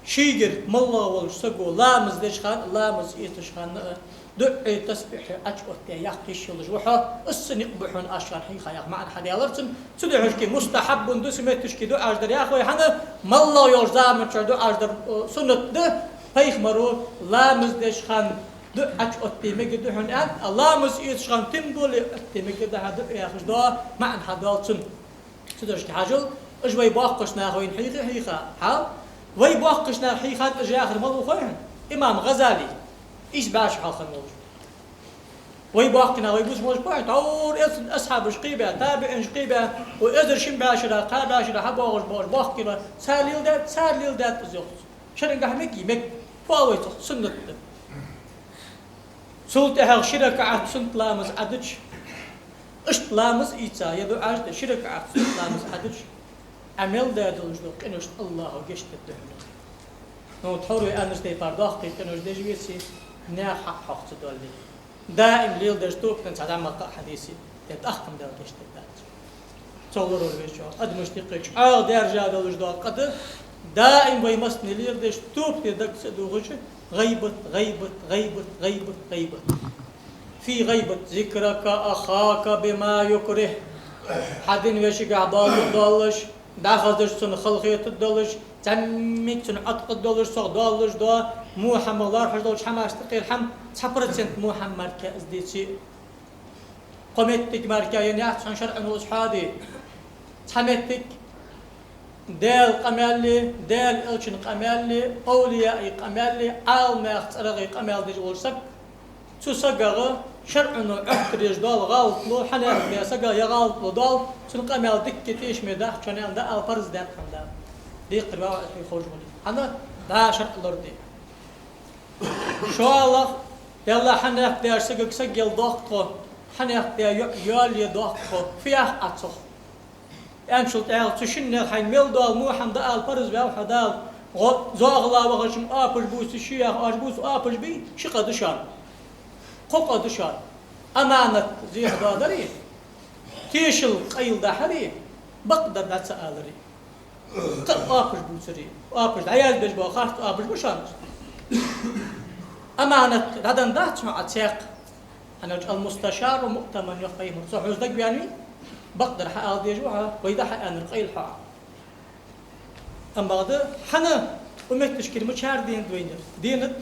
шийгара малагӀа волча саго ламаз деча хана а, ламаз эцача хана а ДуӀеи тасбихьи Ӏочуоттаде яккха йиш йолаш ва хьо, из цу никъ ба хьона аз шоана хьийха яха маӀан хьадаьлар цун. Цудухьа мустахьаббун да цу метташка дуӀаш дар яха вай, хӀана, моллагӀа йолча заман чухь дуӀаш дар, э, суннат да, пайхамаро ламаз деча хана дуӀа Ӏочуоттаде мегаргда хьона аьннад, а ламаз эцача хана тем более Ӏоттаде мегаргда хьа дуӀа яхаш дола маӀан хьадоал цун. Цудухьа хьажал, уж вай боккхийча наха вайна хьийха, хьийха. Хьал, вай боккхийча наха хьийхад уж яхар малув хой хьона? Имам ГӀазали, ийс бӀаь шу хьалха хинна волаш. Вай боккхий нах вай бувцаш болаш ба хьона, тхьовра эцна асхьабаш кхебаь, табиӀинаш кхебаь, укх эзар шин бӀаь шера, кхаь бӀаь шера хьабоагӀаш боагӀаш боккхий нах, цар леладаьд, цар леладаьд из йоах цо. Шоана гахь мег, мег, фу оал вай цох, суннат да. Цул тӀехьагӀа ши ракаӀат суннат ламаз Ӏодича, иштта ламаз ийца, е дуӀаш де, ши ракаӀат суннат ламаз Ӏодича, Ӏа мел даь долаш дола къиношта АллахӀо гешт дергда хьона. Ну, тхьовра вай аьннача тайпара доккхий къинош деш веце, наьха хьакъ хьох ца доале. Даим леладеш тоба даь цхьа дӀа ма кхаъ хьадийсе, де тӀаккха-м Дала гешт дергдац. Цо лоравала везача адамашта юкъе чӀоагӀа даьржа долаш дола къа да, даим вай массане леладеш, тоба де дагца а дувгӀаш, гӀийбат, гӀийбат, гӀийбат, гӀийбат, гӀийбат. في غيبة ذكرك أخاك بما يكره. Хьа дина вешийгахьа доал дергдолаш, дӀахазаш цунна халахетаргдолаш, зӀамига цунна Ӏоткъаргдолаш, цох доаллаш дола, во хӀама лоархӀаш долча хӀамашта юкъера хӀама цхьа процент во хӀама мара кхы из деце а. Кхо моттиг мара кхы енна яц хьона шарӀо из хьоаде. Цхьа моттиг Даьла къамаьли, Даьла Элчан къамаьли, овлияий къамаьли, Ӏаламнаьха цӀерагӀа къамаьл деш волча сага. Цу сагагара шарӀо Ӏоттаргдолаш дола гӀалатло, хьанехк даь сага е гӀалатло дола, цун къамаьл дикка тешаме даха чу аьнна да ала парз даьд хьона Дала. Декхар ваха хьехоржа вале. ХӀана? ДӀа шарӀо лораде. ШоллагӀа, Даьла хьанехк даьча сагага саг яла доаккх тхо, хьанехк даь йоӀ йоалае доаккх тхо, фу йоах Ӏа цох? Аьнначул тӀехьагӀа цу шиннех хьайна мел дола во хӀама дӀаала парз ваьв хьа Дала. ГӀо-, зоахалол вахача оапаш бувца ши яха, оаш бувца оапаш бий, ши къа да шоана. Кхо къа да шоана. Аманат зехьа доадари, тешал къайладахьари, бакъдар дӀа ца алари. Кхы а оапаш бувцари, оапаш дӀаязбеш бола харц оапаш ба шоана. Аманат дӀаденнадац хьона Ӏа цхьаккха. ХӀана аьлча المستشار مؤتمن йоах пайхамаро. Цо хьона дагаваьннавий, бакъдар хьаала дезаш ва хьо, вай дӀахьааьннар къайла хьо. Амма бакъда, хӀана укх метташкара ма чарденад вайна? Денад,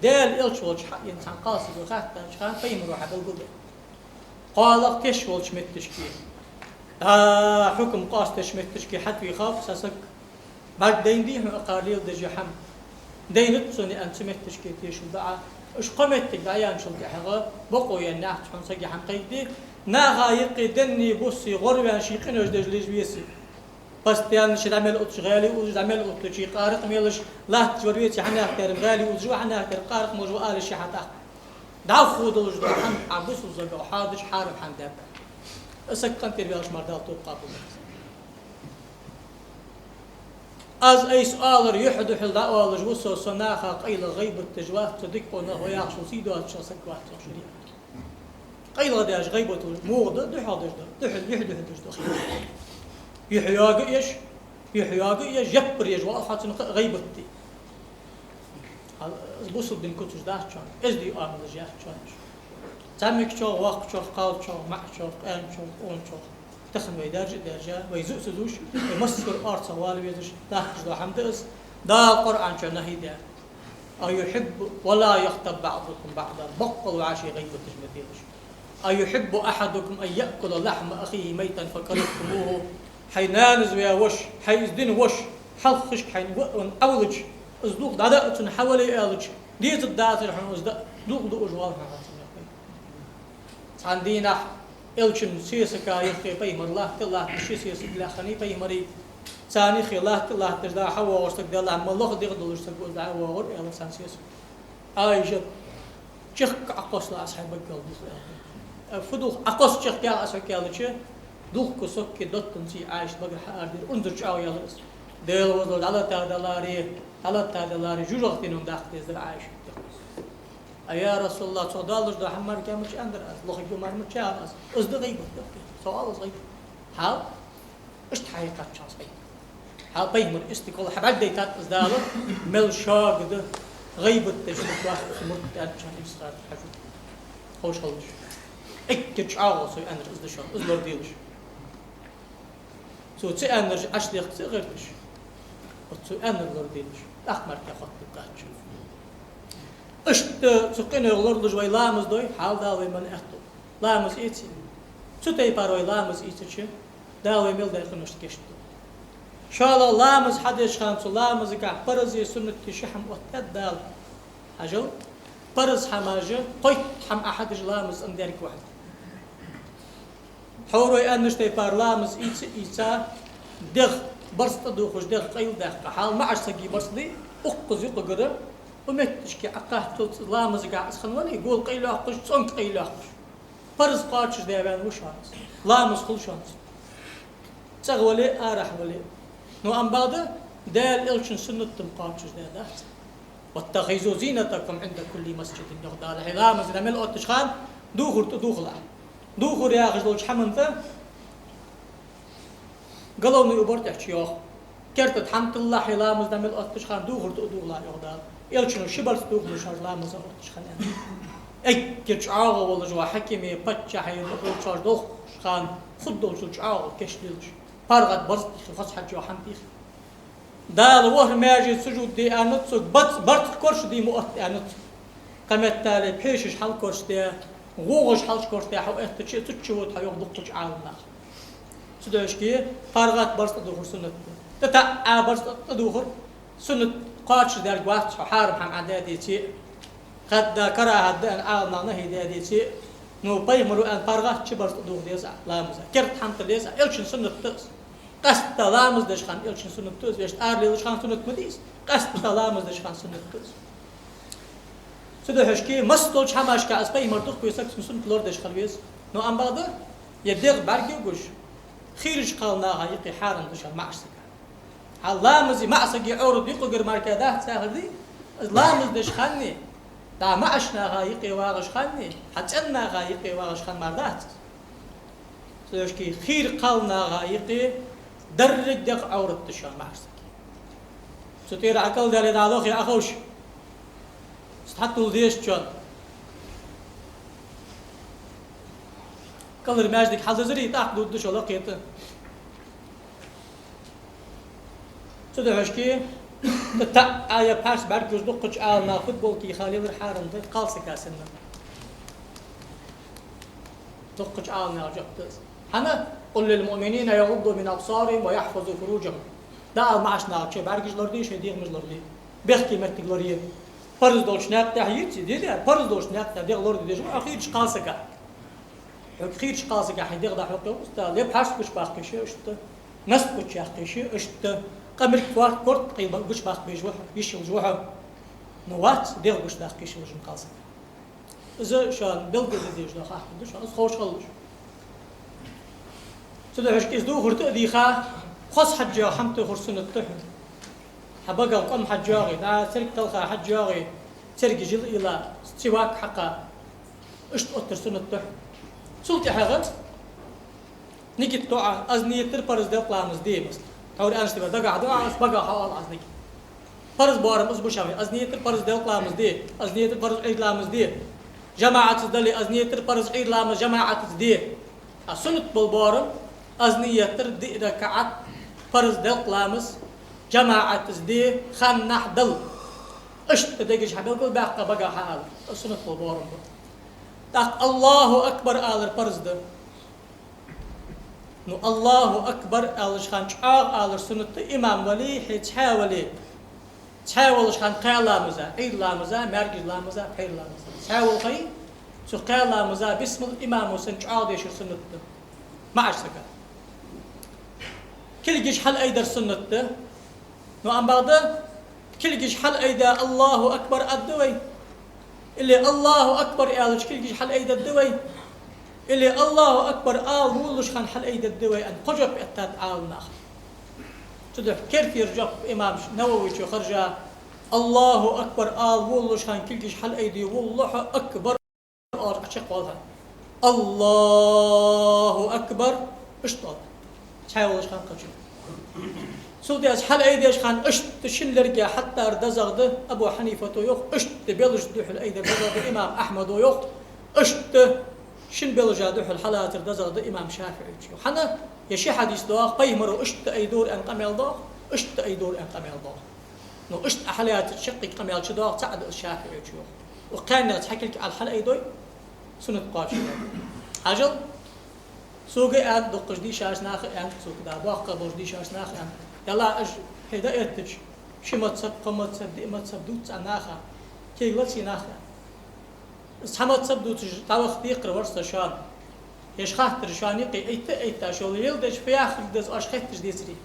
Даьла Элча волча хьаена цхьан кхалсаго хаттача хана пайхамаро хьабелгалдаьд. КхоалагӀа теш волча метташка, дӀа хьукам къоастадеча метташка хьатӀавийхав цхьа саг. БӀаргадайнадий хьона укхар леладеш йола хӀама? Дайнад сона, аьнна, цу метташка тешал ду Ӏа. Уж кхо моттиг дӀаяьнначул тӀехьагӀа бокъо енна яц хьона сага хӀама кхайкаде. Наха юкъе денний, буссий гӀорваьнна ший къинош деш лийжа веце. Постоянно ше дӀа мел отташ гӀаьле уллаш, дӀа мел оттача къаракъ мелаш латташ вар веце, хьанехк дар-м гӀаьле уллаш ва, хьанехк дар-м къаракъ молаш ва ала ше хьатӀаккха. ДӀахо долаш дола хӀама Ӏа бусалба сагах хьоадича хьарам хӀама даьд. Из саг къинтӀера ваьлча мара Дала тоба къоабалдац. Аз айса оалар юхь-духьал дӀаоалаш ва со, со наха къайлагӀа гӀийбат деш вац, со дика къонах ва яхаш вола сий доацаш саг вац со шариӀатага. КъайлагӀа деш гӀийбат луш мугӀа да, духьал деш да, духьал, юхь-духьал деш да. Юхь йоага еш, юхь йоага еш, яппар еш вац хьо цунах гӀийбат де. Хьал, бусалба дин куцаш дац шоана, эздий оамалаш яц шоана. ЗӀамигачох, воккхачох, кхалчох, маӀачох, къаьначох, къоначох. Тахан вай даьржа а даьржа, вай зу а ца зувш, вай массавар орцагӀвала везаш, дахкаш дола хӀама да из. Дала Къуръан чу нахьи даьд. أيحب، ولا يغتب بعضكم بعضا. Боккъал вӀаший гӀийбаташ ма делаш. أيحب أحدكم أن يأكل لحم أخيه ميتا فكرهتموه. Хьай нанас ваь воша, хьай из дина воша, хьалхашка хьайна ваъ-, ваъ-, Ӏавилча, из дулх дӀадаа цунна хьавале аьлча, дезаргдацар хьона из даа, дулх дуаш вал хьона хьо цунна. Цхьан дийнахьа Элчан сесага юххе пайхамар латта а латташ, ши сесаг лаьхкхиннай пайхамара. Царна юххе латта а латташ дӀа-хьа воагӀаш саг, Даьллахьа, моллагӀа дегӀ долаш саг ва из дӀа а воагӀар, аьлар цхьан сесаго. Ӏайшат, чехка Ӏокхоссал аз хьай багал дулх, аьлар. Э, фу дулх? Ӏокхосса чехка аз хьога аьлча, дулх кусок доттанца Ӏайшата багара хьаарадаьр, унзара чӀоагӀа яьлар из. Даьла возал дӀалатадаларе, дӀалатадаларе, жожагӀатен даккха дезар Ӏайшата. А, я РасулаллахӀ, цох доаллаш дола хӀама мара кхы мича аьннадар аз, лохаргйолаш мара мича аьлар аз? Из да гӀийбат, да. Цох оал из гӀийбат. Хьал? Иштта хьайкхаччалца хьай. Хьал пайхамара истикъал хьабӀаргадайтад из Дала, мел шога да, ГӀийбат деш мурд вац, мурд аьннача имсхар хьажа. Ховш хилалаш. Эггара чӀоагӀа цо аьннар из да шоана, из лораделаш. Цо ца аьннараш Ӏаш дехка ца гӀерташ. Оцу цо аьннар лораделаш. ТӀаккха мара кхы хоттаргдац. Иштта цу къинойх лоралуш вай ламаз дой, хьал Дала вай мел аьттув. Ламаз эций. Цу тайпара вай ламаз эцача, Дала вай мел даь къиношта гешт ду. ШоллагӀа, ламаз хьадеш хана цу ламазагахь парзи суннати ши хӀама оттадаьд Дала. Хьажал, парз хӀамаш, кхойтта хӀама Ӏа хьадеш ламаз цӀендаргва хьона. Тхьовра вай аьннача тайпара ламаз ийца, ийца, дегӀ барзкъа тӀадувхаш, дегӀ къайладаьккха, хьал маӀача сага барзкъа дий, укхаза юкъагара, у метташка Ӏокхаччалца ламазагахь из хинна вале, гола къайлоаккхаш, цӀонга къайлоаккхаш. Парз кхоачашдаь ваьнна ва шоана из. Ламаз хул шоана из. ЦӀагӀа вале, арахьа вале. Ну, ам бакъда, Даьла Элчан суннат-м кхоачашдаь дац. «واتخذوا زينتكم عند كل مسجد», йоах Дала. Хьо ламаз дӀа мел оттача хана дувхар тӀадувхалахь. Дувхар яхаш долча хӀаман тӀа головной убор тӀехьа чу йоах. Керта тӀа хӀама тиллалахь, хьо ламаз дӀа мел оттача хана дувхар тӀадувхалахь, йоах Дала. Элчано ши барзкъа дувхалуш хьаж ламаза оттача хана аьннад. Эггара чӀоагӀа волаш ва хьакиме, паччахье, мукъа волчоа долхаш хана хургдолчул чӀоагӀа кийчлуш. ПаргӀата барзкъа тӀехьа, хоза хьаж йола хӀама тӀехьа. Дала ворхӀ маьже сужуд де аьннад цунга, барзкъа, барзкъа коршаде ма отта аьннад цунга. Кхыметтел пхьешаш хьалкоршаде, гӀогӀаш хьалкоршаде хьо эттача, цу чу вода хьо, йоах дуккхача Ӏаламнаха. Цудухьа паргӀата барзкъа тӀадувхар суннат да. ТӀатаӀа барзкъа тӀадувхар суннат кхоачашдаьлга вац хьо, хьарам хӀама Ӏа даь деце а, хадда карахӀат да аьнна Ӏаламнаха нахьи даь деце а, ну, пайхамара аьннад паргӀата чу барзкъа тӀадувха деза Ӏа ламаза. Керта хӀама тилла деза Ӏа, Элчан суннат да из. Къаьстта ламаз деш хана Элчан суннат да из, вешта, ара лелаш хана суннат ма дий из, къаьстта ламаз деш хана суннат да из. Цудухьа масса долча хӀамашка из пайхамар дукха веза, цун суннат лорадеш хила веза. Ну, ам бакъда, е дегӀ бӀаргагуш, хийрача кхалнаха юкъе хьарам да шоана маӀача сага. Хьа ламази маӀа саги Ӏоврат юкъагара мара кхы дац цхьа хӀама дий, из ламаз деш хана, дӀа маӀача наха юкъе вагӀаш хана, хьа цӀен наха юкъе вагӀаш хана мара дац из. Цудухьа хийра кхалнаха юкъе деррига дегӀ Ӏоврат да шоана маӀача сага. Цу тӀера Ӏа кӀалдале дӀалохе Ӏа ховш. Цхьатулла дезачоа. КӀалара маьждиг хьалдазарий, тӀаккха дувргда шо лакхе тӀа. Цудухьа тӀатаӀа е пхьарс бӀаргагуш дуккхача Ӏаламнаха футболка йиха лелар хьарам да, кхалсага санна. Дуккхача Ӏаламнаха жоп да из. ХӀана? «قل للمؤمنين يغضوا من أبصارهم ويحفظوا فروجهم». ДӀаала маӀача нахага шоай бӀаргаш лораде, шоай дегӀамаш лораде. Бехке моттиг лорае. Парз долча наькъа тӀа йиций, дий, парз долча наькъа тӀа дегӀ лораде дезаш ва хьо хийрача кхалсага. Хьога хийрача кхалсага хьай дегӀ дӀахьокхайоаккхаш, е пхьарс гучабаккхийше иштта, насп гучаяккхийше иштта, къамарг, корта, корта къайла гучабаккха безаш ва хьо, йиш йолаш ва хьо. Ну, вац дегӀ гучадаккха йиш йолаш кхалсаг. Из шоана белгалде дезаш дола хаттар да шоана, из ховш хилалаш. Цудухьа из дувхар тӀа а дийха, хоза хьаж йола хӀама тохар суннат да хьона. Хьа багах къам хьаж йоагӀе, дӀа церг талха хьаж йоагӀе, церга жил ийла, сивак хьакха. Иштта оттар суннат да хьона. Цул тӀехьагӀа нигат до Ӏа, аз нийят дир парз делкъа ламаз де, масала. Тхьовра аьннача тайпара дагахьа до Ӏа, аз багах хьаоал аз нигат. Парз боарам из ба шоана, аз нийят дир парз делкъа ламаз де, аз нийят дир парз Ӏуйра ламаз де. ЖамаӀатаца дале, аз нийят дир парз Ӏуйра ламаз жамаӀатаца де. А суннат бола боарам, аз нийят дир диъ ракаӀат парз делкъа ламаз жамаӀатаца де, ханнахьа дала. Иштта дегаш хьабелгалбаьккха багах хьаала. Из суннат бола боарам ба. ТӀаккха «Аллаху акбар» алар парз да. Ну, «Аллаху акбар» алача хана чӀоагӀа алар суннат да, имам вале, хьо цхьаь вале. Цхьаь волча хана кхаь ламаза, Ӏуйра ламаза, маьркӀажа ламаза, пхьера ламаза. Цхьаь волхе, цу кхаь ламаза бисмал имамо санна чӀоагӀа дешар суннат да. МаӀача сага. Кулгаш хьалайдар суннат да. Ну, ам бакъда, кулгаш хьалайда «Аллаху акбар» аргда вай? Или «Аллаху акбар» аьлча кулгаш хьалайдергда вай? Или «Аллаху акбар» ала волалуча хана хьалайдергда вай аьнна, кхо жоп эттад Ӏаламнаха. Цудухьа керттера жоп имам Нававийчо хержа: «Аллаху акбар» ала волалуча хана кулгаш хьалайде волалу хьо, акбар оалаш чакхвала хьо. «Аллаху акбар», иштта оал. Цхьаь волча хана кхачу. Цул тӀехьа хьалайдеш хана иштта шин лерга хьаттар дезагӀа да, Абу Хьанифата йоах, иштта белажа духьал айдар дезагӀа да, имам Ахьмада йоах, иштта шин белажа духьал хьалацар дезагӀа да, имам ШафиӀийчо йоах. ХӀана? Е ши хьадис доагӀа, пайхамаро иштта айдора аьнна къамаьл доагӀа, иштта айдора аьнна къамаьл доагӀа. Ну, иштта хьалацар шаккхе къамаьл чу доагӀа, цаӀ да из, ШафиӀийчо йоах. Укх кхаьннех цхьа кулг Ӏа хьалайдой, суннат кхоачашдаьд. Хьажал, сога аьннад, дуккхача дийшача наха аьннад, сога да, боккха болча дийшача наха аьннад. Ялла, уж хье дӀаэттача, ши мазхаб, кхо мазхаб, диъ мазхаб дувц цу наха, кегалац из нах, аьнна. Из цхьа мазхаб дувцаш дӀаваха декхар вар со шоана. Еш хаттар шоана юкъе айтта а айтта, шо леладеш фу яхилга да из оаш хетташ децаре.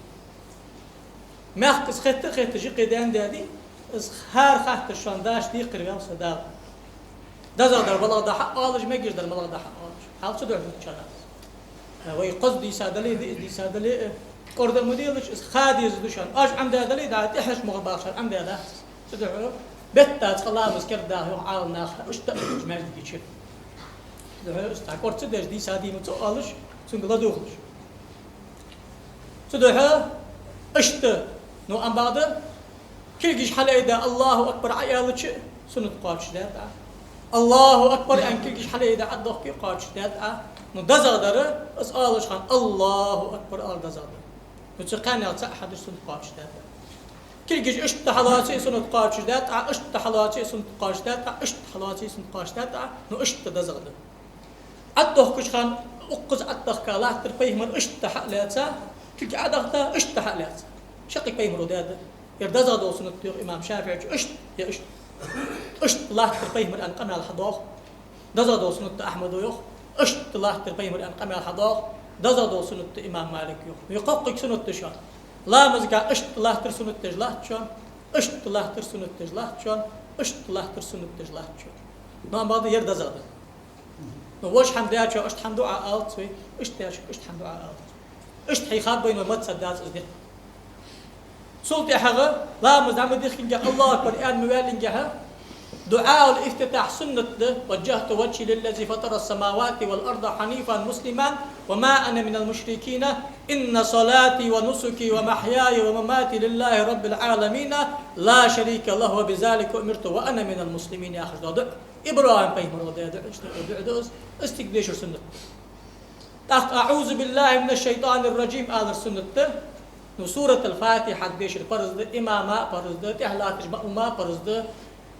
Мехка из хетта а хетташ юкъе даьннадаьд, из хӀара хаттар шоана дӀадешаш декхар ваьв со Дала. ДезагӀа дар малагӀа да хьаоалаш, мегаш дар малагӀа да хьаоалаш. Хьал цу духьа дувцаш да. Вай кхозза дийса дале, диъазза дийса дале, кӀорда ма делаш, из ха дезаш да шоана. Оаш Ӏомадаь дале, дӀа тӀехьашка мугӀар бахаш Ӏомадаь дац. Цу духьа бетта цкъа ламаз керда даха йоах Ӏаламнаха, иштта а маьждиге чу. Цу духьа из цхьа кӀорда ца деш дийса дий ма ца оалаш, цунга ладувгӀалаш. Цу духьа иштта, ну, ам бакъда, кулгаш хьалайдаь, Аллаху акбар Ӏа аьлча, суннат кхоачашдаьд Ӏа. Аллаху акбар аьнна кулгаш хьалайдаь, Ӏодохке, кхоачашдаьд Ӏа. Ну, дезагӀа дар, из оалаш хана Аллаху акбар ала дезагӀа дар. Ну, цу кхаьннех цаӀ хьадар суннат кхоачашдаьд Ӏа. Кулгаш иштта хьалоаце а суннат кхоачашдаьд Ӏа, иштта хьалоаце а суннат кхоачашдаьд Ӏа, иштта хьалоаце а суннат кхоачашдаьд Ӏа, ну, иштта дезагӀа да. Ӏодохкаш хана укхаза Ӏодохка латтар пайхамара иштта хьалаьца, кулг Ӏодахийта иштта хьалаьца. Шаккхе пайхамаро даьд. Ер дезагӀа дола суннат да йоах имам ШафиӀийчо, иштта, е иштта. Иштта латтар пайхамара аьнна къамаьл хьадоагӀа. ДезагӀа дола суннат да Ахьмада йоах, иштта латтар пайхамара аьнна къамаьл хьадоагӀа. ДезагӀа дола суннат да имам Малика йоах. Вай кхоккхе суннат да шоана. Ламазага иштта латтар суннат деш латт шоана, иштта латтар суннат деш латт шоана, иштта латтар суннат деш латт шоана. Ну, ам бакъда ер дезагӀа да. Ну, вож хӀама даьчоа иштта хӀама ду Ӏа алац вай, иштта даьчоа иштта хӀама ду Ӏа алац. Иштта хьийхад вайна вай мазхаб дац из де. Цул тӀехьагӀа ламаз дӀа ма дихкинге, Аллаху акбар аьнна ма ваьллинге, дуӀаул ифтитахь суннат да: وجهت وجهي للذي فطر السماوات والأرض حنيفا مسلما وما أنا من المشركين إن صلاتي ونسكي ومحياي ومماتي لله رب العالمين لا شريك له وبذلك أمرت وأنا من المسلمين яхаш дола дуӀа. ИбрахӀим пайхамаро даь дуӀа, иштта дуӀа да из, из цига дешар суннат. ТӀаккха أعوذ بالله من الشيطان الرجيم алар суннат да. Ну, суратул Фатихьат дешар парз да, имама а парз да, тӀехьа латтача маъмума а парз да,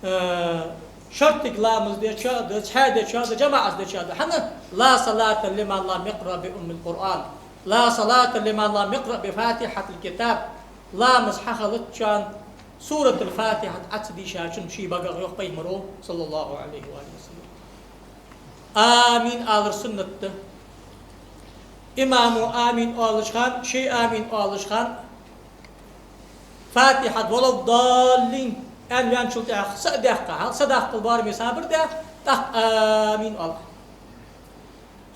э, шортига ламаз дечоа а да, цхьаь дечоа а да, жамаӀатаца дечоа а да. ХӀана? لا صلاة لمن لم يقرأ بأم القرآن. لا صلاة لمن لم يقرأ بفاتحة الكتاب. Ламаз хьахилац шоана суратул Фатихьат Ӏа ца дийшачун ший багах, йоах пайхамаро, صلى الله عليه وآله وسلم. Амин алар суннат да. Имамо амин оалаш хана, ше амин оалаш хана, Фатихьат ولا الضالين аьнна ваьнначул тӀехьагӀа са а даьккха, хьал са даккхал бараме сабар де, тӀаккха амин оал.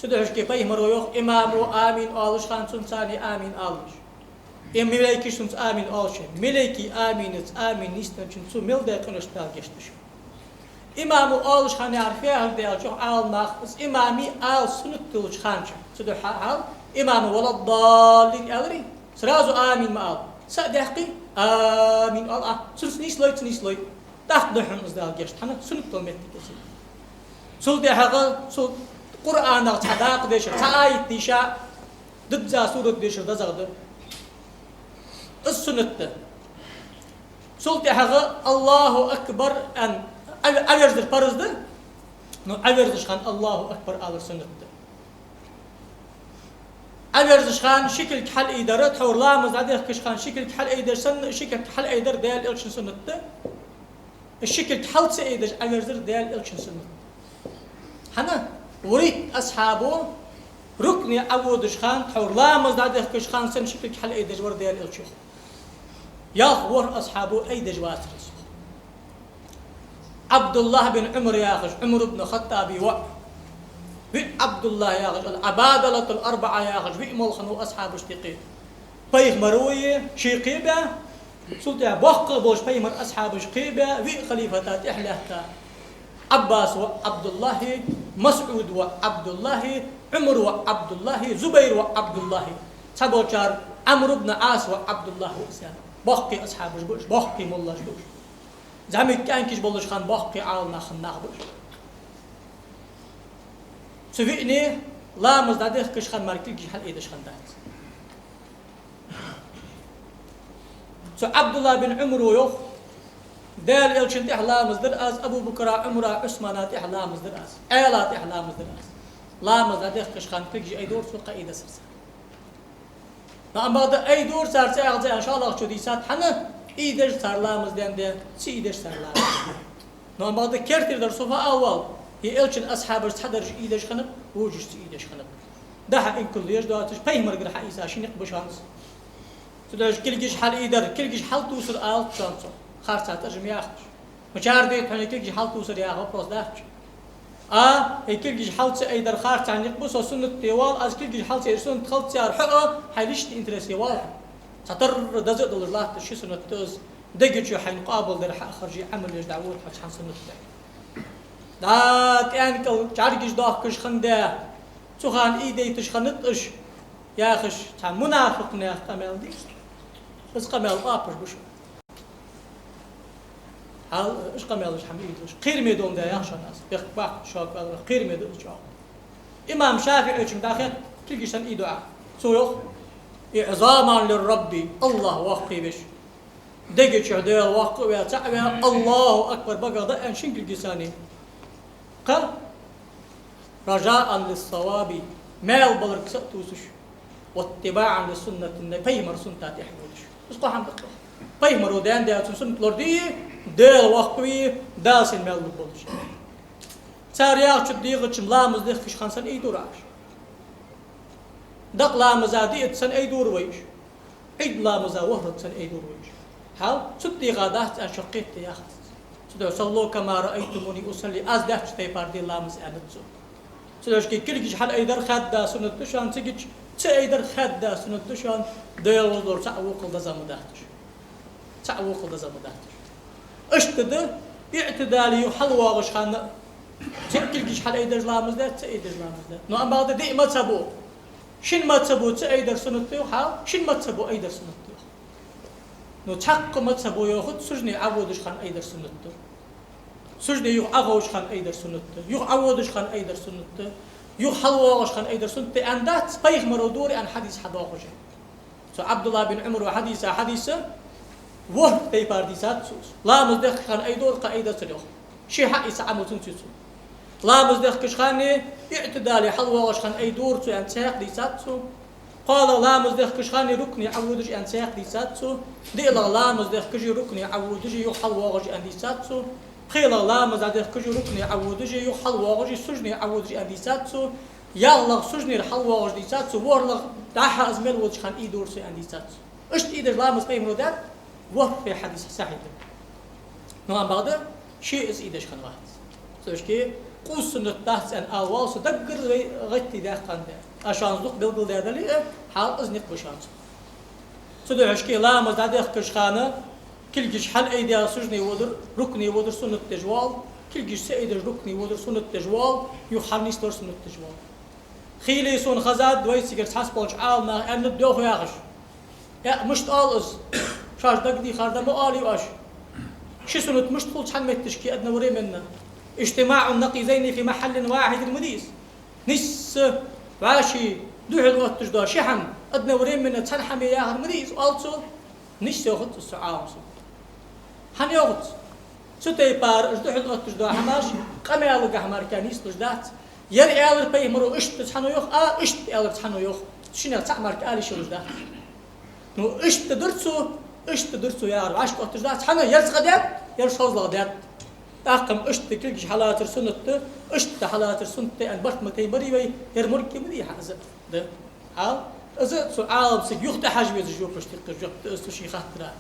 Цу духьашке пайхамаро йоах, имамо амин оалаш хана цунца а амин алалаш. Е малайкаш цунца амин оалаш. Малайкий аминаца амин нийсденначунна цо мел даь къинош Дала гешт ду шоана. Имамо оалаш хана яхар фу яхилга да аьлча, йоах Ӏаламнаха, из имаме ала суннат долча хана чу. Цудухьа хьал имамо ولا الضالين аьлар, сразу амин ма ала. Са а даьккхе, амин оал Ӏа. Цунца нийслой, ца нийслой, тӀаккха да хьона из Дала гешт, хӀана, суннат дола моттиг я из. Цул тӀехьагӀа, цу Къуръанах цхьа дакъа дешар, цхьа аят дийша, дизза сурат дешар дезагӀа да. Из суннат да. Цул тӀехьагӀа Аллаху акбар аьнна Ӏо-, Ӏоверзар парз да, но Ӏоверзача хана Аллаху акбар алар суннат да. Ӏоверзача хана ши кулг хьалайдар, тхьовра ламаз дӀадехкача хана ши кулг хьалайдеш санна, ши кулг хьалайдар Даьла Элчан суннат да. Ши кулг хьал ца айдеш Ӏоверзар Даьла Элчан суннат. ХӀана? Вурийтта асхьабо рукуӀе Ӏоводача хана, тхьовра ламаз дӀадехкача хана санна ши кулг хьалайдеш вар Даьла Элча, йоах. Ялх, ворхӀ асхьабо айдеш вацар из. Ӏабдуллахь бин Ӏумар яхаш, Ӏумар ибн Хаттаба воӀ. Виъ Ӏабдуллахь яхаш, ал-Ӏабадалатул арбаӀа яхаш, виъ молла хиннав асхьабашта юкъе. Пайхамаро а ший кхебаь, цул тӀехьа боккхагӀа болча пайхамара асхьабаша кхебаь, виъ халифата тӀехьа лаьтта. Ӏаббаса воӀ Ӏабдуллахь, МасӀуда воӀ Ӏабдуллахь, Ӏумара воӀ Ӏабдуллахь, Зубайра воӀ Ӏабдуллахь. Цхьаболчар Ӏамр ибн Ӏас воӀ Ӏабдуллахь ва из. Боккхий асхьабаш ба уж, боккхий моллаш ба уж. ЗӀамига кӀаьнкаш болаш хинна боккхий Ӏаламнах хинна нах ба уж. Цу виъни ламаз дӀадехкаш хинна мара кулгаш хьалъайдеш хиннадац. Цу Ӏабдуллахь бин Ӏумара йоах: Даьла Элчана тӀехьа ламаз дир аз, Абу Бакра, Ӏумара, Ӏусмана тӀехьа ламаз дир аз, Ӏаьлий тӀехьа ламаз дир аз. Ламаз дӀадехкаш хинна кулгаш айдора цо, кхы айдацар цар. Но амма бакъда айдора цар цӀагӀа-цӀагӀа шоллагӀчо дийцад, хӀана, айдеш цар ламаз даьнна да, ца айдеш цар ламаз даьнна да. Но амма бакъда керттера дар сухьа а вала, е Элчан асхьабаш цхьадараш айдеш хиннаб, вожаш ца айдеш хиннаб. Дахьа инкарло еш доацаш, пайхамарагара хьаийца ши никъ ба шоана. Цудухьа кулгаш хьалъайдар, кулгаш хьалтувсар алац шоана цо, харцахьа тӀажам яхаш. Мичара дайта хьона кулгаш хьалтувсар яха вопрос дац. А, е кулгаш хьал ца айдар харцахьа никъ ба, со суннат де воал, аз кулгаш хьал ца айдар суннат хилац яхар хьо а, хьай личный интерес е воал хьо. Цхьатарра деза а долаш латташ ши суннат да из, дега чу хьайна къоабалдар хьа а харжа, Ӏамал еш дӀавода хьо цхьан суннат тӀа. ДӀа тӀенкӀал чӀаргаш доахкаш хиннадаь, цу хана айдайташ хиннад уж, яхаш, цхьа мунафикъ наьха къамаьл да из. Из къамаьл къоапаш ба шоана. Хьал, уж къамаьлаш хьа ма ийдалаш. Кхераме долаш да яхаш шоана аз. Бехк баккха шоана аьлча, кхераме да из чӀоагӀа. Имам ШафиӀийчунга дӀахаьтта кулгаш санна айдоа. Цо йоах: «إعظاما للرب», АллахӀ воккха веш. Дега чу Даьла воккха а ваь, цаӀ а ваь, «الله أكبر» багах да аьнна шин кулгаш санна. Кхы «رجاء للثواب», маьл баларга са а тувсаш, «واتباعا لسنة النبي», пайхамара сунната тӀехьа водаш. Из кхо хӀама да-кх. Пайхамаро даьнна даь цун суннат лораде, Даьла воккха ве, Дала сенна маьл лургболаш. Цар яхачох дегӀача ламаз дехкаш хинна санна айдора Ӏа уж. Дакъа ламаза диъазза санна айдора вай уж. Ӏийд ламаза ворхӀазза санна айдора вай уж. Хьал, цу тӀа дегӀа дац аьнна шоана кхетаде яхац. Цудухьа «صلوا كما رأيتموني أصلي», аз даьча тайпара де ламаз аьннад цо. Цудухьа кулгаш хьалъайдар хаьдда суннат да шоана, цига ца айдар хаьдда суннат да шоана, Даьла возалора цаӀ вокхал деза ма дац уж. ЦаӀ вокхал деза ма дац уж. Иштта да, иӀтидале юха хьалвоагӀаш хинна, цига кулгаш хьалъайдеш ламаз дац, ца айдеш ламаз дац. Но амма бакъда диъ мазхӀабо, шин мазхӀабо ца айдар суннат да йоах, хьал, шин мазхӀабо айдар суннат да йоах. Но цхьаккха мазхӀабо йоахац, сужуде Ӏоводаш хинна айдар суннат да. Сужуде юха Ӏоховшаш хинна айдар суннат да. Юха Ӏоводаш хинна айдар суннат да. Юха хьалвоагӀаш хинна айдар суннат да аьнна дац, пайхамаро дора аьнна хьадис хьадоагӀаш. Цу Ӏабдуллахь бин Ӏумара хьадийца хьадис ворхӀ тайпара дийцад цо. Ламаз дехкаш хинна айдора, кхы айдацар йоах. Ши хьаийца Ӏамал цунца ю цун. Ламаз дехкаш хинна, иӀтидале хьалвоагӀаш хинна айдора цо аьнна цхьаькха дийцад цо. КхоалагӀа, ламаз дехкаш хинна рукуӀе Ӏоводаш аьнна цхьаькха дийцад цо. ДиълагӀа, ламаз дехкаш рукуӀе Ӏоводаш, юха хьалвоагӀаш аьнна дийцад цо. ПхелагӀа, ламаз дӀадехкаш рукуӀе Ӏоводаш, юха хьалвоагӀаш, сужуде Ӏоводаш аьнна дийцад цо. ЯлхлагӀа, сужудера хьалвоагӀаш дийцад цо. ВорхӀлагӀа, дӀахо из мел водаш хинна айдора цо аьнна дийцад цо. Иштта айдеш ламаз пайхамаро даьд, ворхӀ хьадис сахьихь да. Но амма бакъда ше из айдеш хиннавац. Цудухьа къувса суннат дац аьнна ала воал со, даггара вай гӀатте даьккха хинна да. Аз шоана дукха белгалдаь дале а, хьал, из никъ ба шоана. Цудухьа ламаз дӀадехкаш хинна кулгаш хьалъайдаь сужуде водар, рукуӀе водар суннат деш воал, кулгаш ца айдеш рукуӀе водар суннат деш воал, юха хьалнислор суннат деш воал. Хийла сона хезад, вай цигара цхьаболча Ӏаламнаха аьннад йоах яхаш. Э, мишта оал из? Шоаш дагадехар да ма оалий оаш. Ши суннат мишта хул цхьан метташка одновременно? «اجتماع النقيضين في محل واحد» ма дий из. Нийсса вӀаший духьал отташ дола ши хӀама одновременно цхьан хӀаман яхар ма дий из, оал цо. Нийса йоахац из цу Ӏаламсаго. ХӀана йоахац? Цу тайпара уж духьал отташ дола хӀамаш къамаьлагахьа мара нийслуш дац. Ер аьлар пайхамаро, иштта цхьанне йоах, а, иштта аьлар цхьанне йоах. Шиннех цхьаъ мара ала йиш йолаш дац. Ну, иштта дар цо, иштта дар цо яхар вӀашка отташ дац. ХӀана, ер цкъа даьд, ер шозлагӀа даьд. ТӀаккха-м иштта кулгаш хьалацар суннат да, иштта хьалацар суннат да аьнна барт ма тайбарий вай, ер мургги ма дий хьа из. Да. Хьал, из цу Ӏаламсага юха тӀахьажа везаш, жопаш тиккхар жоп да из цу ший хаттара.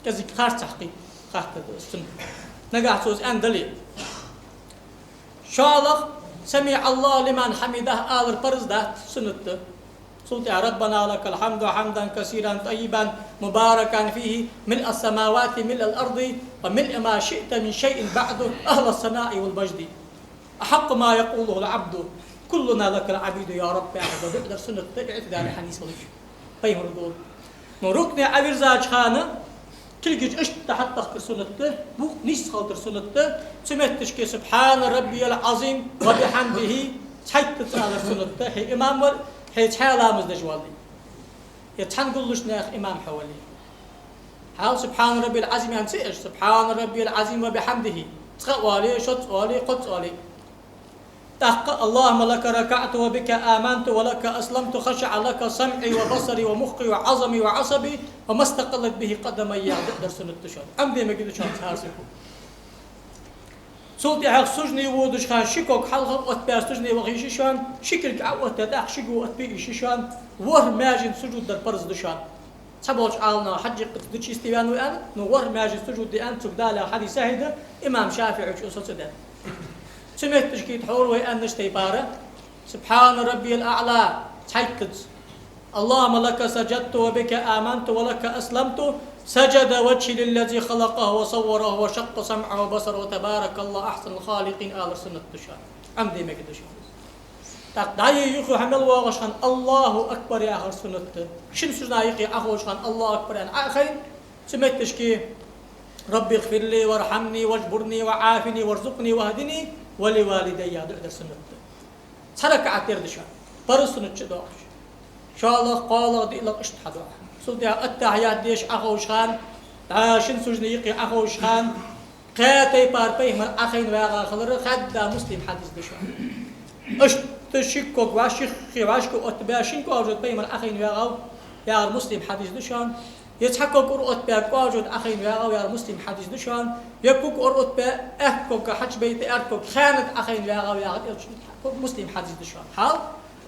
КӀезига харцахьа кхы хаттар да из цун. Нагахьа цо из аьнна дале. ШоллагӀа, «سمع الله لمن حمده» алар парз дац, суннат да. Цул тӀехьа: «ربنا لك الحمد حمدا كثيرا طيبا مباركا فيه ملء السماوات ملء الأرض وملء ما شئت من شيء بعد أهل الثناء والمجد». «أحق ما يقوله العبد، كلنا لك عبيد يا رب», яхар да, дукха дар суннат да, иӀтидале хьанийсвелча. Пайхамар дола. Но рукуӀе Ӏовирзача хана кулгаш иштта хьатӀадахкар суннат да, букъ нийсса хилар суннат да, цу метташка سبحان ربي العظيم وبحمده цхьайттаза алар суннат да, хьо имам вале, хьо цхьаь ламаз деш вале. Е цхьан гуллуш наьха имам хьо вале. Хьал سبحان ربي العظيم аьнна ца оалаш, سبحان ربي العظيم وبحمده. Цкъа а оале, шозза а оале, кхозза а оале. ТӀаккха اللهم لك ركعت وبك آمنت ولك أسلمت خشع لك سمعي وبصري ومخي وعظمي وعصبي وما استقلت به قدمي яха дуӀа дар суннат да шоана. Ӏомаде мегаш да шоана цхьа саг. Цул тӀехьагӀа сужуде водача хана ши ког хьалха оттабаь сужуде ваха йиш я шоана, ши кулг Ӏооттабаь тӀаккха шиго оттабе йиш я шоана, ворхӀ маьжен сужуд дар парз да шоана. Цхьаболча Ӏаламнаха хьажжакхаца дича йисте ваьннав аьнна, но ворхӀ маьжен сужуд де аьнна, цунга далаьр хьадис сахьихь да, имам ШафиӀийс из соцадаьд. Цу метташка тхьовра вай аьннача тайпара, سبحان ربي الأعلى цхьайттаза, اللهم لك سجدت وبك آمنت ولك أسلمت سجد وجهي للذي خلقه وصوره وشق سمعه وبصره تبارك الله أحسن الخالقين алар суннат да шоана. Ӏомаде мегаш да шоана. ТӀаккха дӀа а юхе хьа мел воагӀаш хана الله أكبر яхар суннат да. Шин сужуде юхе Ӏоховшаш хана الله أكبر аьнна Ӏо а хайна, цу метташка رب اغفر لي وارحمني واجبرني وعافني وارزقني واهدني ولوالدي яха дуӀа дар суннат да. Цхьа ракаӀат ер да шоана, парз суннат чу доагӀаш. ШоллагӀа, кхоалагӀа, диълагӀа иштта хьа дуӀа. Цул тӀехьагӀа аттахьият деш Ӏоховшаш хана, дӀа шин сужуде юхе Ӏоховшаш хана, кхаь тайпара пайхамар Ӏохайна вагӀа хилар хадда Муслима хьадис да шоана. Иштта ши ког вӀашагӀ, ши ког вӀашагӀ оттабаь шин кӀоажо тӀа пайхамар Ӏохайна вагӀа ва яхар Муслима хьадис да шоана. Е цхьа ког ура оттабаь кӀоажо тӀа Ӏохайна вагӀа ва яхар Муслима хьадис да шоана. Е ког ура оттабаь аьтта ког хьачубайта аьрда ког хана тӀа Ӏохайна вагӀа ва яхар Элчан, Муслима хьадис да шоана. Хьал,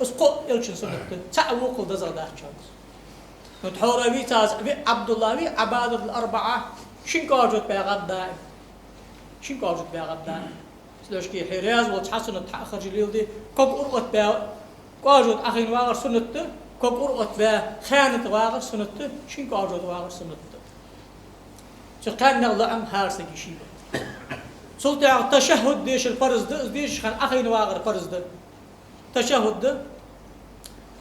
из кхоъ Элчан суннат да, цаӀ вокхал дезагӀа дац шоана. Ну, тхьовра вийца аз, виъ Ӏабдулла, виъ Ӏабадатул арбаӀа, шин кӀоажо тӀа багӀад даим. Шин кӀоажо тӀа багӀад даим. Селошки хьо раьза волча хьа суннат хьа харжа леладе, ког ура оттабаь кӀоажо тӀа Ӏохайна вагӀар суннат да, ког ура оттабаь хана тӀа вагӀар суннат да, шин кӀоажо тӀа вагӀар суннат да. Цу кхаьннех лоӀам хӀара сага ший ба. Цул тӀехьагӀа ташаххуд дешар парз да, из дешаш хана Ӏохайна вагӀар парз да. Ташаххуд да,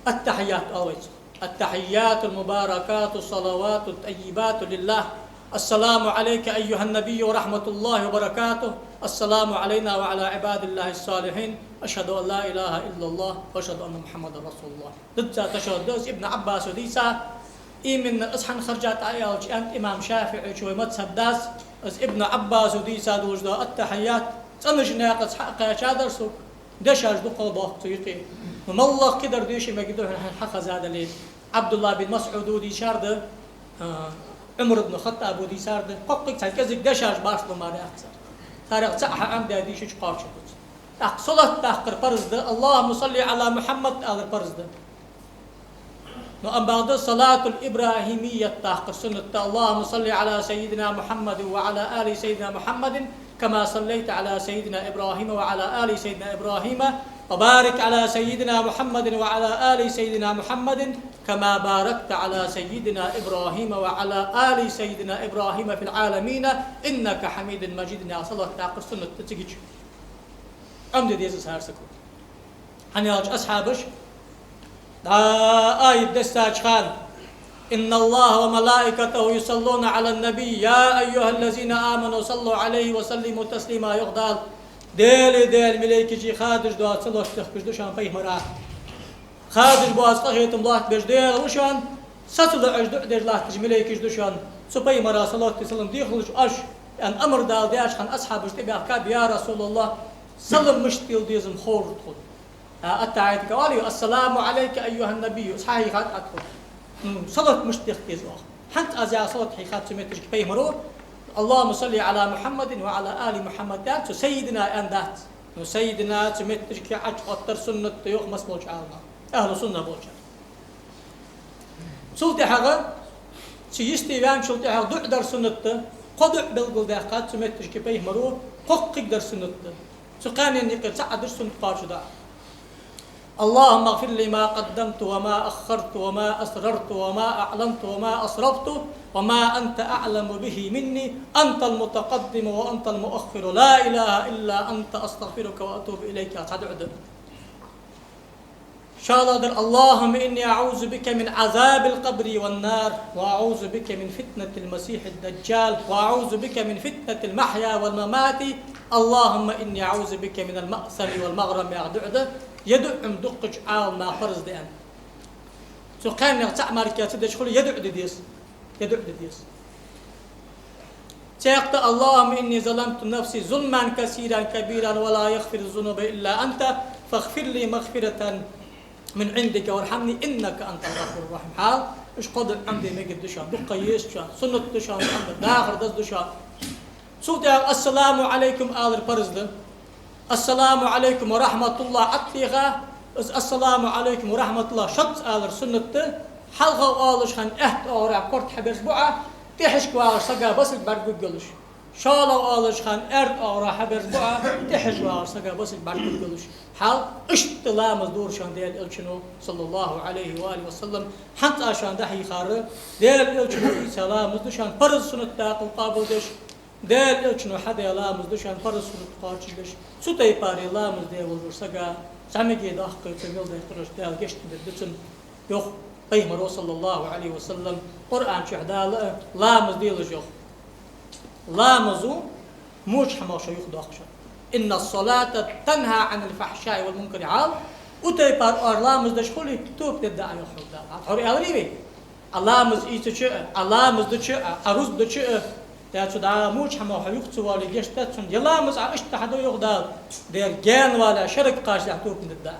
аттахьият оал вай цох. التحيات المباركات الصلوات الطيبات لله. السلام عليك أيها النبي ورحمة الله وبركاته. السلام علينا وعلى عباد الله الصالحين. أشهد أن لا إله إلا الله وأشهد أن محمدا رسول الله. Дизза ташаххуд да из Ибн Ӏаббаса дийца. Именно из хӀана харжад аьлча, аьннад имам ШафиӀийс, вай мазхӀаб дац, из Ибн Ӏаббаса дийца долаш да аттахьият, цӀенача наькъаца хьакхаьчадар сога. Дешаш дукхагӀа доахк цу юкъе. Ну, моллагӀа кхыдар дийша мегаш да хьона хьахеза дале. Ӏабдулла бин МасӀуда дийцар да, а, Ӏумар ибн ХаттӀаба дийцар да. Кхоккхе цхьа кӀезига дешаш барс ду мара яхцар. Царех цаӀ хьаӀомадаь дийшача кхоачаш дац. ТӀаккха салот даккхар парз да, اللهم صل على محمد алар парз да. Ну, амма бакъда салатул ибрахӀимият даккхар суннат да, اللهم صل على سيدنا محمد وعلى آل سيدنا محمد كما صليت على سيدنا إبراهيم وعلى آل سيدنا إبراهيم وبارك على سيدنا محمد وعلى آل سيدنا محمد كما باركت على سيدنا إبراهيم وعلى آل سيدنا إبراهيم في العالمين إنك حميد مجيد. Яха салот даккхар суннат да цига чу. Ӏомаде деза хӀара саго. ХӀана аьлча асхьабаш дӀа аят дессача хана: إن الله وملائكته يصلون على النبي يا أيها الذين آمنوا صلوا عليه وسلموا تسليما йоах Дала. Даьлеи Даьла малейкашеи хадаш доаца салот дехкаш да шоана пайхамара. Хадаш боаца къахетам лоаттабеш Даьла ва шоана, сацалуш дуӀа деш латташ малейкаш да шоана, цу пайхамара салоти салам дехалаш оаш, аьнна, амар Дала даьча хана асхьабаш тӀабаьхкаб: يا رسول الله, салам мишта дила деза ховргда тхона. А, аттахьиятага оал: السلام عليك أيها النبي, из хьахьийхад Ӏа тхона. Ну, салот мишта деха деза оаха? ХӀанз аз яха салот хьийхад цу метташка пайхамара: اللهم صل على محمد وعلى آل محمد, аьнна, цу سيدنا аьнна дац. Ну, سيدنا цу метташка хьачуоттар суннат да йоах массаболча Ӏаламнаха, ахӀлу сунна болчар. Цул тӀехьагӀа, цу йисте ваьнначул тӀехьагӀа дуӀа дар суннат да, кхо дуӀа белгалдаьккхад цу метташка пайхамара, кхоккхе дар суннат да. Цу кхаьннена юкъе цаӀ дар суннат кхоачашдола. اللهم اغفر لي ما قدمت وما أخرت وما أسررت وما أعلنت وما أسرفت وما أنت أعلم به مني أنت المتقدم وأنت المؤخر لا إله إلا أنت أستغفرك وأتوب إليك. Цхьа дуӀа да. ИншаАллахӀ дар: اللهم إني أعوذ بك من عذاب القبر والنار، وأعوذ بك من فتنة المسيح الدجال، وأعوذ بك من فتنة المحيا والممات. اللهم إني أعوذ بك من المأثم والمغرم. Яха дуӀа да, ер дуӀа-м дуккхача Ӏаламнаха парз да аьнна. Цу кхаьннех цаӀ мара кхы ца деш хуле, ер дуӀа де деза. Ер дуӀа де деза. Цхьаькха: اللهم إني ظلمت نفسي ظلما كثيرا كبيرا ولا يغفر الذنوب إلا أنت فاغفر لي مغفرة من عندك وارحمني إنك أنت الغفور الرحيم. Хьал, уж кхо дуӀа Ӏомаде мегаргда шоана, дукха еза шоана, суннат да шоана, Ӏомадар дахар деза да шоана. Цул тӀехьагӀа السلام عليكم алар парз да. السلام عليكم ورحمة الله Ӏотеха, из السلام عليكم ورحمة الله шозза алар суннат да. Хьалха оалаш хана аьтта оагӀорахьа корта хьаберзабу Ӏа, тӀехьашка вагӀача сага басилг бӀаргагургйолаш. ШоллагӀа оалаш хана аьрда оагӀорахьа хьаберзабу Ӏа, тӀехьашка вагӀача сага басилг бӀаргагургйолаш. Хьал, иштта ламаз дора шоана Даьла Элчано, صلى الله عليه وآله وسلم. ХӀанз а шоана дӀахьехар Даьла Элчано дийца ламаз да шоана парз суннат дакъа къоабалдеш. Даьла Элчано хьадаь ламаз да шоана парз суннат кхоачашдеш. Цу тайпара ламаз даь волча сага зӀамига доккхий цо мел даь къинош Дала гешт дергда цунна, йоах Пайхамаро, صلى الله عليه وسلم. Къуръан чу Дала а ламаз делаш йоах. Ламазо воча хӀамах шо юхадоаккх шоана. إن الصلاة تنهى عن الفحشاء والمنكر. Хьал, укх тайпара оаш ламаз деш хуле, тоба дергда Ӏа, йоах хьога Дала. Хьал, хьо аьлар вай: Ӏа ламаз ийцача а, Ӏа ламаз дича а, Ӏа рузба дича а, даьцу дӀа воча хӀамах хьо юха ца воале гешт дац хьона. Ер ламаз Ӏа иштта хьаду, йоах Дала, дера гаьна вале, шерага кхачале тоба дергда Ӏа.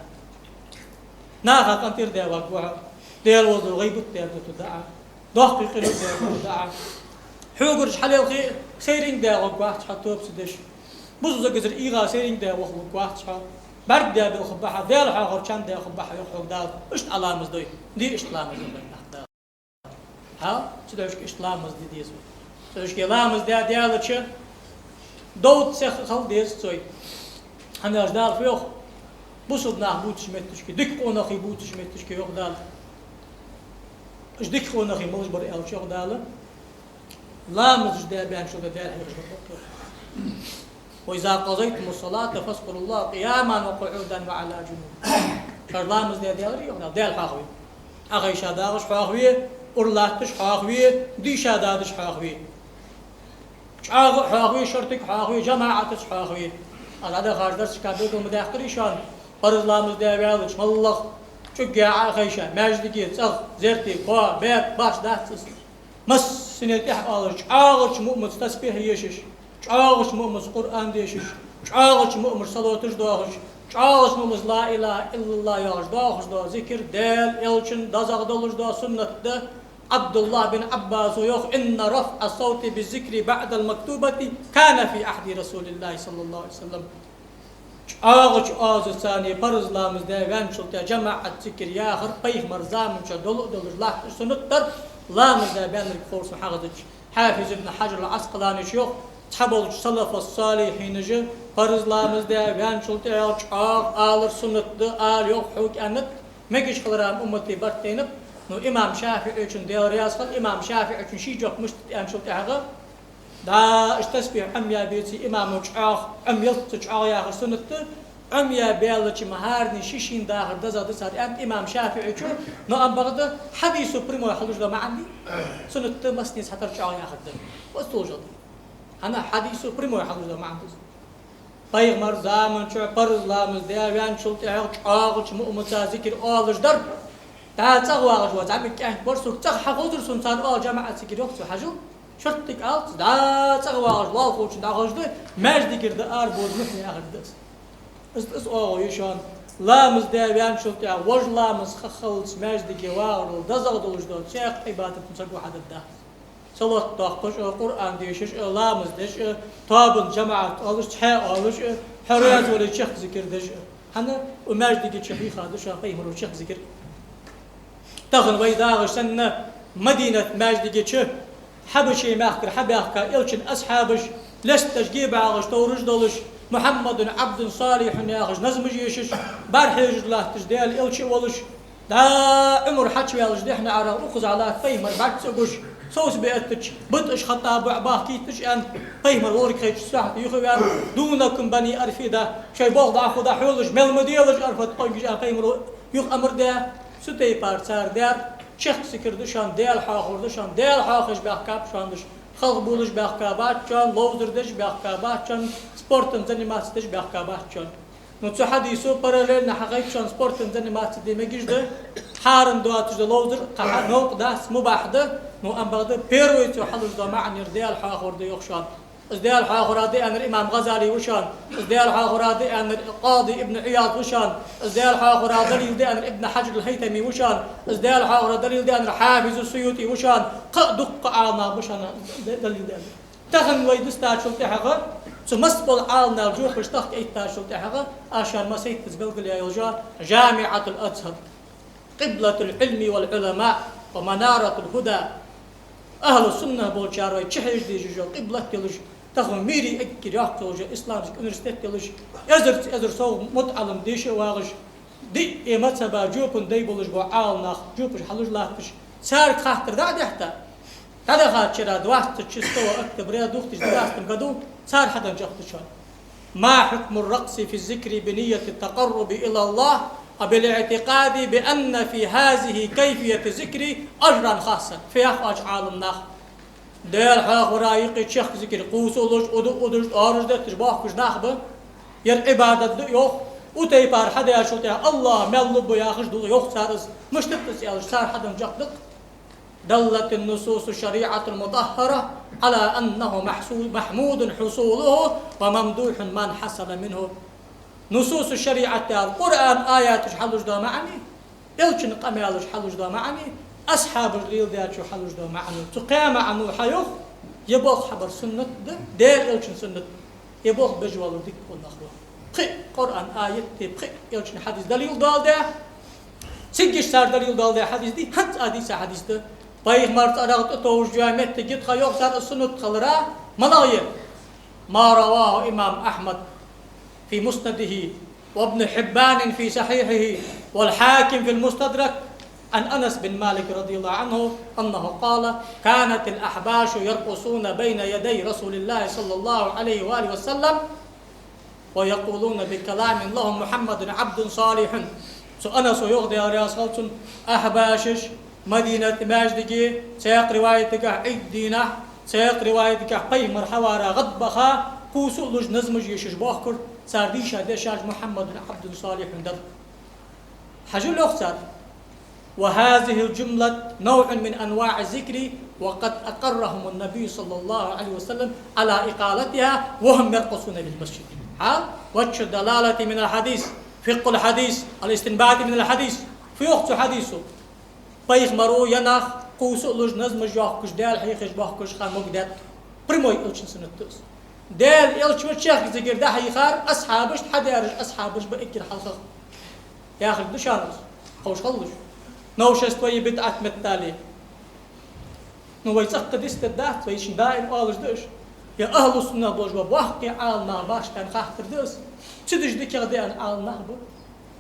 Наха къинтӀера даь варгва хьо, Даьла волча гӀийбат даьр дутаргда Ӏа, доккхий къинош даьр дутаргда Ӏа. Хьогарча хьалелхе а сайранга даь гӀоргвац хьо тоба ца деш. Бусалба сагаца ийгӀа сайранга даь вахаргвац хьо. БӀарга даь белхаргба хьо, Даьла хьоахавар чам даь хургба хьо, йоах хьога Дала. Иштта Ӏа ламаз дой, де иштта ламаз, йоах нах Дала. Хьал, цудухьа иштта ламаз де деза. Цудухьа ламаз даь даьлча, довда сиха хила деза цо. ХӀана аьлча Дала фу йоах? Бусалба нах бувцача моттигашка, дика къонахий бувцача моттигашка йоах Дала. Уж дика къонахий малаш бар аьлча йоах Дала: ламазаш даь баьнначул тӀехьа Даьла хьехаш бар ба. وإذا قضيتم الصلاة فاذكروا الله قياما وقعودا وعلى جنوب. Шоаш ламаз даь даьлар, йоах Дала, Даьла хьоахаве. Ӏохайша дагӀаш хьоахаве, ура латташ хьоахаве, дийша дадаш хьоахаве. ЧӀоагӀа а хьоахаве, шортига хьоахаве, жамаӀатаца хьоахаве. Аз дӀадахача дарсашка белгал ма даьккхарий шоана, парз ламаз даь ваьлча, моллагӀа чӀугге Ӏохайша, маьждиге, цӀагӀа, зерте, коа, бепа, баш дац из. Массане тӀехьа оалаш, чӀоагӀача муъминца тасбихь ешаш, чӀоагӀача муъминца Къуръан дешаш, чӀоагӀача муъминца салоташ доахаш, чӀоагӀача муъминца لا إله إلا الله йоахаш, доахаш дола зикар Даьла Элчан дезагӀа долаш дола суннат да. Ӏабдуллахь бин Ӏаббаса йоах: إن رفع الصوت بالذكر بعد المكتوبة كان في عهد رسول الله صلى الله عليه وسلم. ЧӀоагӀача оазаца парз ламаз даь ваьнначул тӀехьа жамаӀатаца зикар яхар Пайхамара заман чу дола а долаш латташ суннат дар. Ламаз даь баьннарг ховр сона хьахезача, Хьафиз ибн Хьажар ал-Ӏаскъаланийс йоах: цхьаболча салафу-салихьинаша парз ламаз даь ваьнначул тӀехьа чӀоагӀа алар суннат да ала йоах хьога аьннад. Мегаш хиларах уммата барт тайнаб. Ну, имам ШафиӀийчун, Даьла раьза хилва, имам ШафиӀийчун ший жоп мишта да аьнначул тӀехьагӀа, дӀа иштта тасбихь Ӏомаяь беце, имамо чӀоагӀа, Ӏомаяллалца чӀоагӀа яхар суннат да, Ӏомаяь баьлча ма хӀаране ший-шийна дахар дезагӀа да цар аьннад имам ШафиӀийчо, но ам бакъда хьадисо прямой хьалуш дола маӀан дий, суннат да массане цхьатарра чӀоагӀа яхар да. Ва из толжал да. ХӀана, хьадисо прямой хьалуш дола маӀан да из. Пайхамара заман чу парз ламаз даь ваьнначул тӀехьа чӀоагӀача муъминца зикар оалаш дар. ДӀа цӀагӀа вагӀаш ва зӀамига кӀаьнк, барсуг, цӀагӀа хьахозар сона цар оала жамаӀатаца зикар, йоах цо, хьажал. Шортига алац, дӀа цӀагӀа вагӀаш лоалахочун дӀахозаш да, маьждигара да арабовза мухь яхар да из. Из, из оагӀув я шоана. Ламаз даь ваьнначул тӀехьа вож ламаз хаххалца маьждиге вагӀарал дезагӀа долаш дола цхьаккха Ӏибадат саго хьадергдац. Салот доаккхаш а, Къуръан дешаш а, ламаз деш а, тоабан жамаӀат оалаш, цхьаь оалаш а, хьо раьза вале чехка зикар деш а. ХӀана, укх маьждига чу хьийха да шоана Пайхамара чехка зикар. Тахан вай дагӀаш санна, Мадинат маьждига чу Хьабаший мехкара хьабаьхка Элчан асхьабаш, лесташ, гебагӀаш, товраш долаш, محمد عبد صالح яхаш назмаш ешаш, бӀарахьежаш латташ, Даьла Элча а волаш, дӀа Ӏумар хьачуваьлча дехьа наӀарах укхаза латта Пайхамар бӀарга ца гуш, совцабе эттача, бутӀаш хатта бу-, бахкийташ аьнна, Пайхамар волга хайча сахьата юха а ваьнна: دونكم بني أرفدة, шоай болх дӀахо дӀахьолаш, мел ма делаш, Арфат къонгаш, аьнна, Пайхамаро Юха амар даь, цу тайпара цар даьр, чехка зикар да шоана, Даьла хьоахавар да шоана, Даьла хьоахавеш баьхкаб шоана уж, халхабувлаш баьхкабац шоана, ловзар деш баьхкабац шоана, спортом заниматься деш баьхкабац шоана. Ну, цу хьадисо параллельно хьахайт шоана, спортом заниматься де мегаш да, хьарам доацаш да ловзар, кхы хьа новкъа дац, мубахь да, ну, ам бакъда первый цо хьалуш дола маӀан ер Даьла хьоахавар да йоах шоана. Из Даьла хьоахавар да аьннар имам ГӀазали ва шоана, из Даьла хьоахавар да аьннар Къади ибн Ӏияд ва шоана, из Даьла хьоахавара далил да аьннар Ибн Хьаджар ал-ХӀайтами ва шоана, из Даьла хьоахавара далил да аьннар Хьафиз ас-Суюти ва шоана, кхы а дуккха Ӏаламнах ба шоана далил да аьннар. Тахан вай дустачул тӀехьагӀа, цу массабола Ӏаламнах жопаш тахка эттачул тӀехьагӀа, аз шоана массайтаза белгалъяь йола жо, ЖамиӀатул Азхар, قبلة العلم والعلماء ومنارة الهدى. Ахьлу суннах болчар вай чухьежа дезаш йола къиблат йолаш, тахан мире эггара йоккха йолаш йола исламский университет йолаш, эзарца эзар сов мутаӀалим деша а вагӀаш, диъ э мазхӀаба жопан дай болаш бола Ӏаламнах жопаш хьалуш латташ, царга хаттар дӀа а дехьа, дӀадахача шера двадцать шестого октября две тысячи двадцатом году цар хьаденна жоп да шоана. ما حكم الرقص في الذكر بنية التقرب إلى الله وبالاعتقاد بأن في هذه كيفية الذكر أجرا خاصا؟ Фу йоах оаха Ӏаламнах? Даьла хьоахавара юкъе чехка зикар, кхувсалуш, уду-, удаш, тӀоараш детташ боахкаш нах ба. Ер Ӏибадат да йоах. Цу тайпара хьадаьчул тӀехьагӀа АллахӀ мел лургба яхаш да йоах цар из. Мишта да из аьлча, цар хьаденна жоп да-кх: دلت النصوص الشريعة المطهرة على أنه محسو-، محمود حصوله وممدوح من حصل منه. Нусусу шариӀат яха Къуръан аяташ хьалуш дола маӀан, Элчан къамаьлаш хьалуш дола маӀан, асхьабаша леладаьчо хьалуш дола маӀан. Цу кхаь маӀано хьайоах: ер болх хьабар суннат да, Даьла Элчан суннат, ер болх беш валар дика бола нах ба. Пхи Къуръан аят, пхи Элчан хьадис далил доаладаь, циггаш цар далил доаладаь хьадис дий, хӀанз а дийца хьадис да. Пайхамара цӀерагӀа тӀатовжаш йола моттиг я тха йоах цар, из суннат хилара, малагӀа я? ما رواه إمام أحمد في مسنده، وابن حبان في صحيحه، والحاكم في المستدرك، عن أنس بن مالك رضي الله عنه أنه قال: كانت الأحباش يرقصون بين يدي رسول الله صلى الله عليه وآله وسلم ويقولون بكلام له محمد عبد صالح. Цу Анаса йоах, Даьла раьза хилва цунна, ахьбашаш Мадинат маьждиге, цхьаькха риваятагахь Ӏийд дийнахьа, цхьаькха риваятагахь Пайхамар хьавара гӀадбаха, кхувсалуш а луш назмаш ешаш боахкар, цар дийша дешаш محمد عبد صالح дар. Хьажал йоах цар: وهذه الجملة نوع من أنواع الذكر، وقد أقرهم النبي صلى الله عليه وسلم على إقالتها وهم يرقصون بالمسجد. Хьал: وجه الدلالة من الحديث، فقه الحديث، الاستنباط من الحديث. Фу йоах цу хьадисо? Пайхамаро е нах кхувсалуш а назмаш йоахкаш, Даьла хьехаш боахкаш ха могадаьд. Прямой Элчан суннат да из. Даьла Элча ва чехка зикар дӀахьийхар, асхьабашта хьадаьраш, асхьабаш ба эггара хьалхагӀа. Яхар да шоана из, ховш хилалаш. Новшество е бидӀат меттел. Ну, вай цӀаккха дистар дац, вай шин даим оалаш да уж. Е ахьлу суннах болаш бола боккхий Ӏаламнах ба шоана хаттар да из. Цу деш дикагӀа деана Ӏаламнах ба.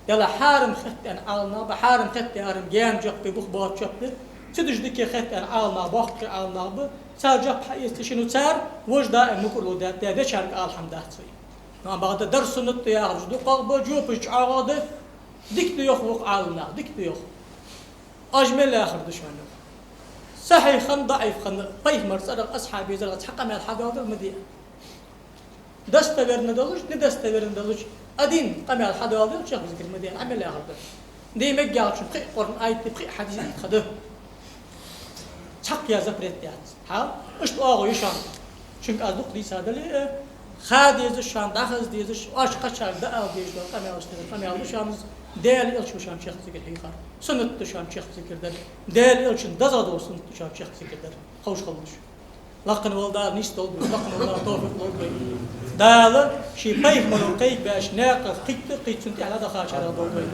Е хьарам хет деана Ӏаламнах ба, хьарам хет де, хьарам гаьна жоп бе, бух боаца жоп бе. Цу деш дикагӀа хет деана Ӏаламнах, боккхий Ӏаламнах ба. Цар жоп хьаэца шоана, цар вож даим мукӀарло даьд, де, дечарга ала хӀама дац вай. Ну, ам бакъда дар суннат да яхараш дукхагӀа ба, жопаш чӀоагӀагӀа да, дика да йоах вокх Ӏаламнах, дика да йоах. Оаш мел яхар да шоана? Сахьихь хинна, даӀиф хинна, Пайхамара цӀерагӀа, асхьабий цӀерагӀа цхьа къамаьл хьадоаладелар ма де. Достоверно долаш, недостоверно долаш, один къамаьл хьадоаладелар, чехка зикар ма де, Ӏа мел яхар да. Де мегаш яхачун пхи Къуръан аят, пхи хьадис хьада. Цхьаккха а запрет яц. Хьал? Иштта оагӀув я шоана. Шуга аз дукха дийца дале а, ха дезаш шоана, дӀахаза дезаш, оаш кхычарга дӀаала дезаш дола къамаьлаш тӀера къамаьл да шоана из, Даьла Элча ва шоана чехка зикар хьийхар. Суннат да шоана чехка зикар дар. Даьла Элчан дезагӀа дола суннат да шоана чехка зикар дар. Ховш хилалаш. Лакха вола Дала нийса долда вай, лакха вола Дала товфикъ лолда вайна. Дала ший Пайхамаро кхайкабаьча наькъах кхийтта а кхийтта, цунна тӀехьа дӀадахачарех долда вай.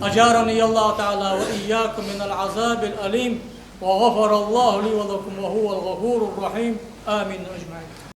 أجارني الله تعالى وإياكم من العذاب الأليم، وغفر الله لي ولكم، وهو الغفور الرحيم. آمين أجمعين.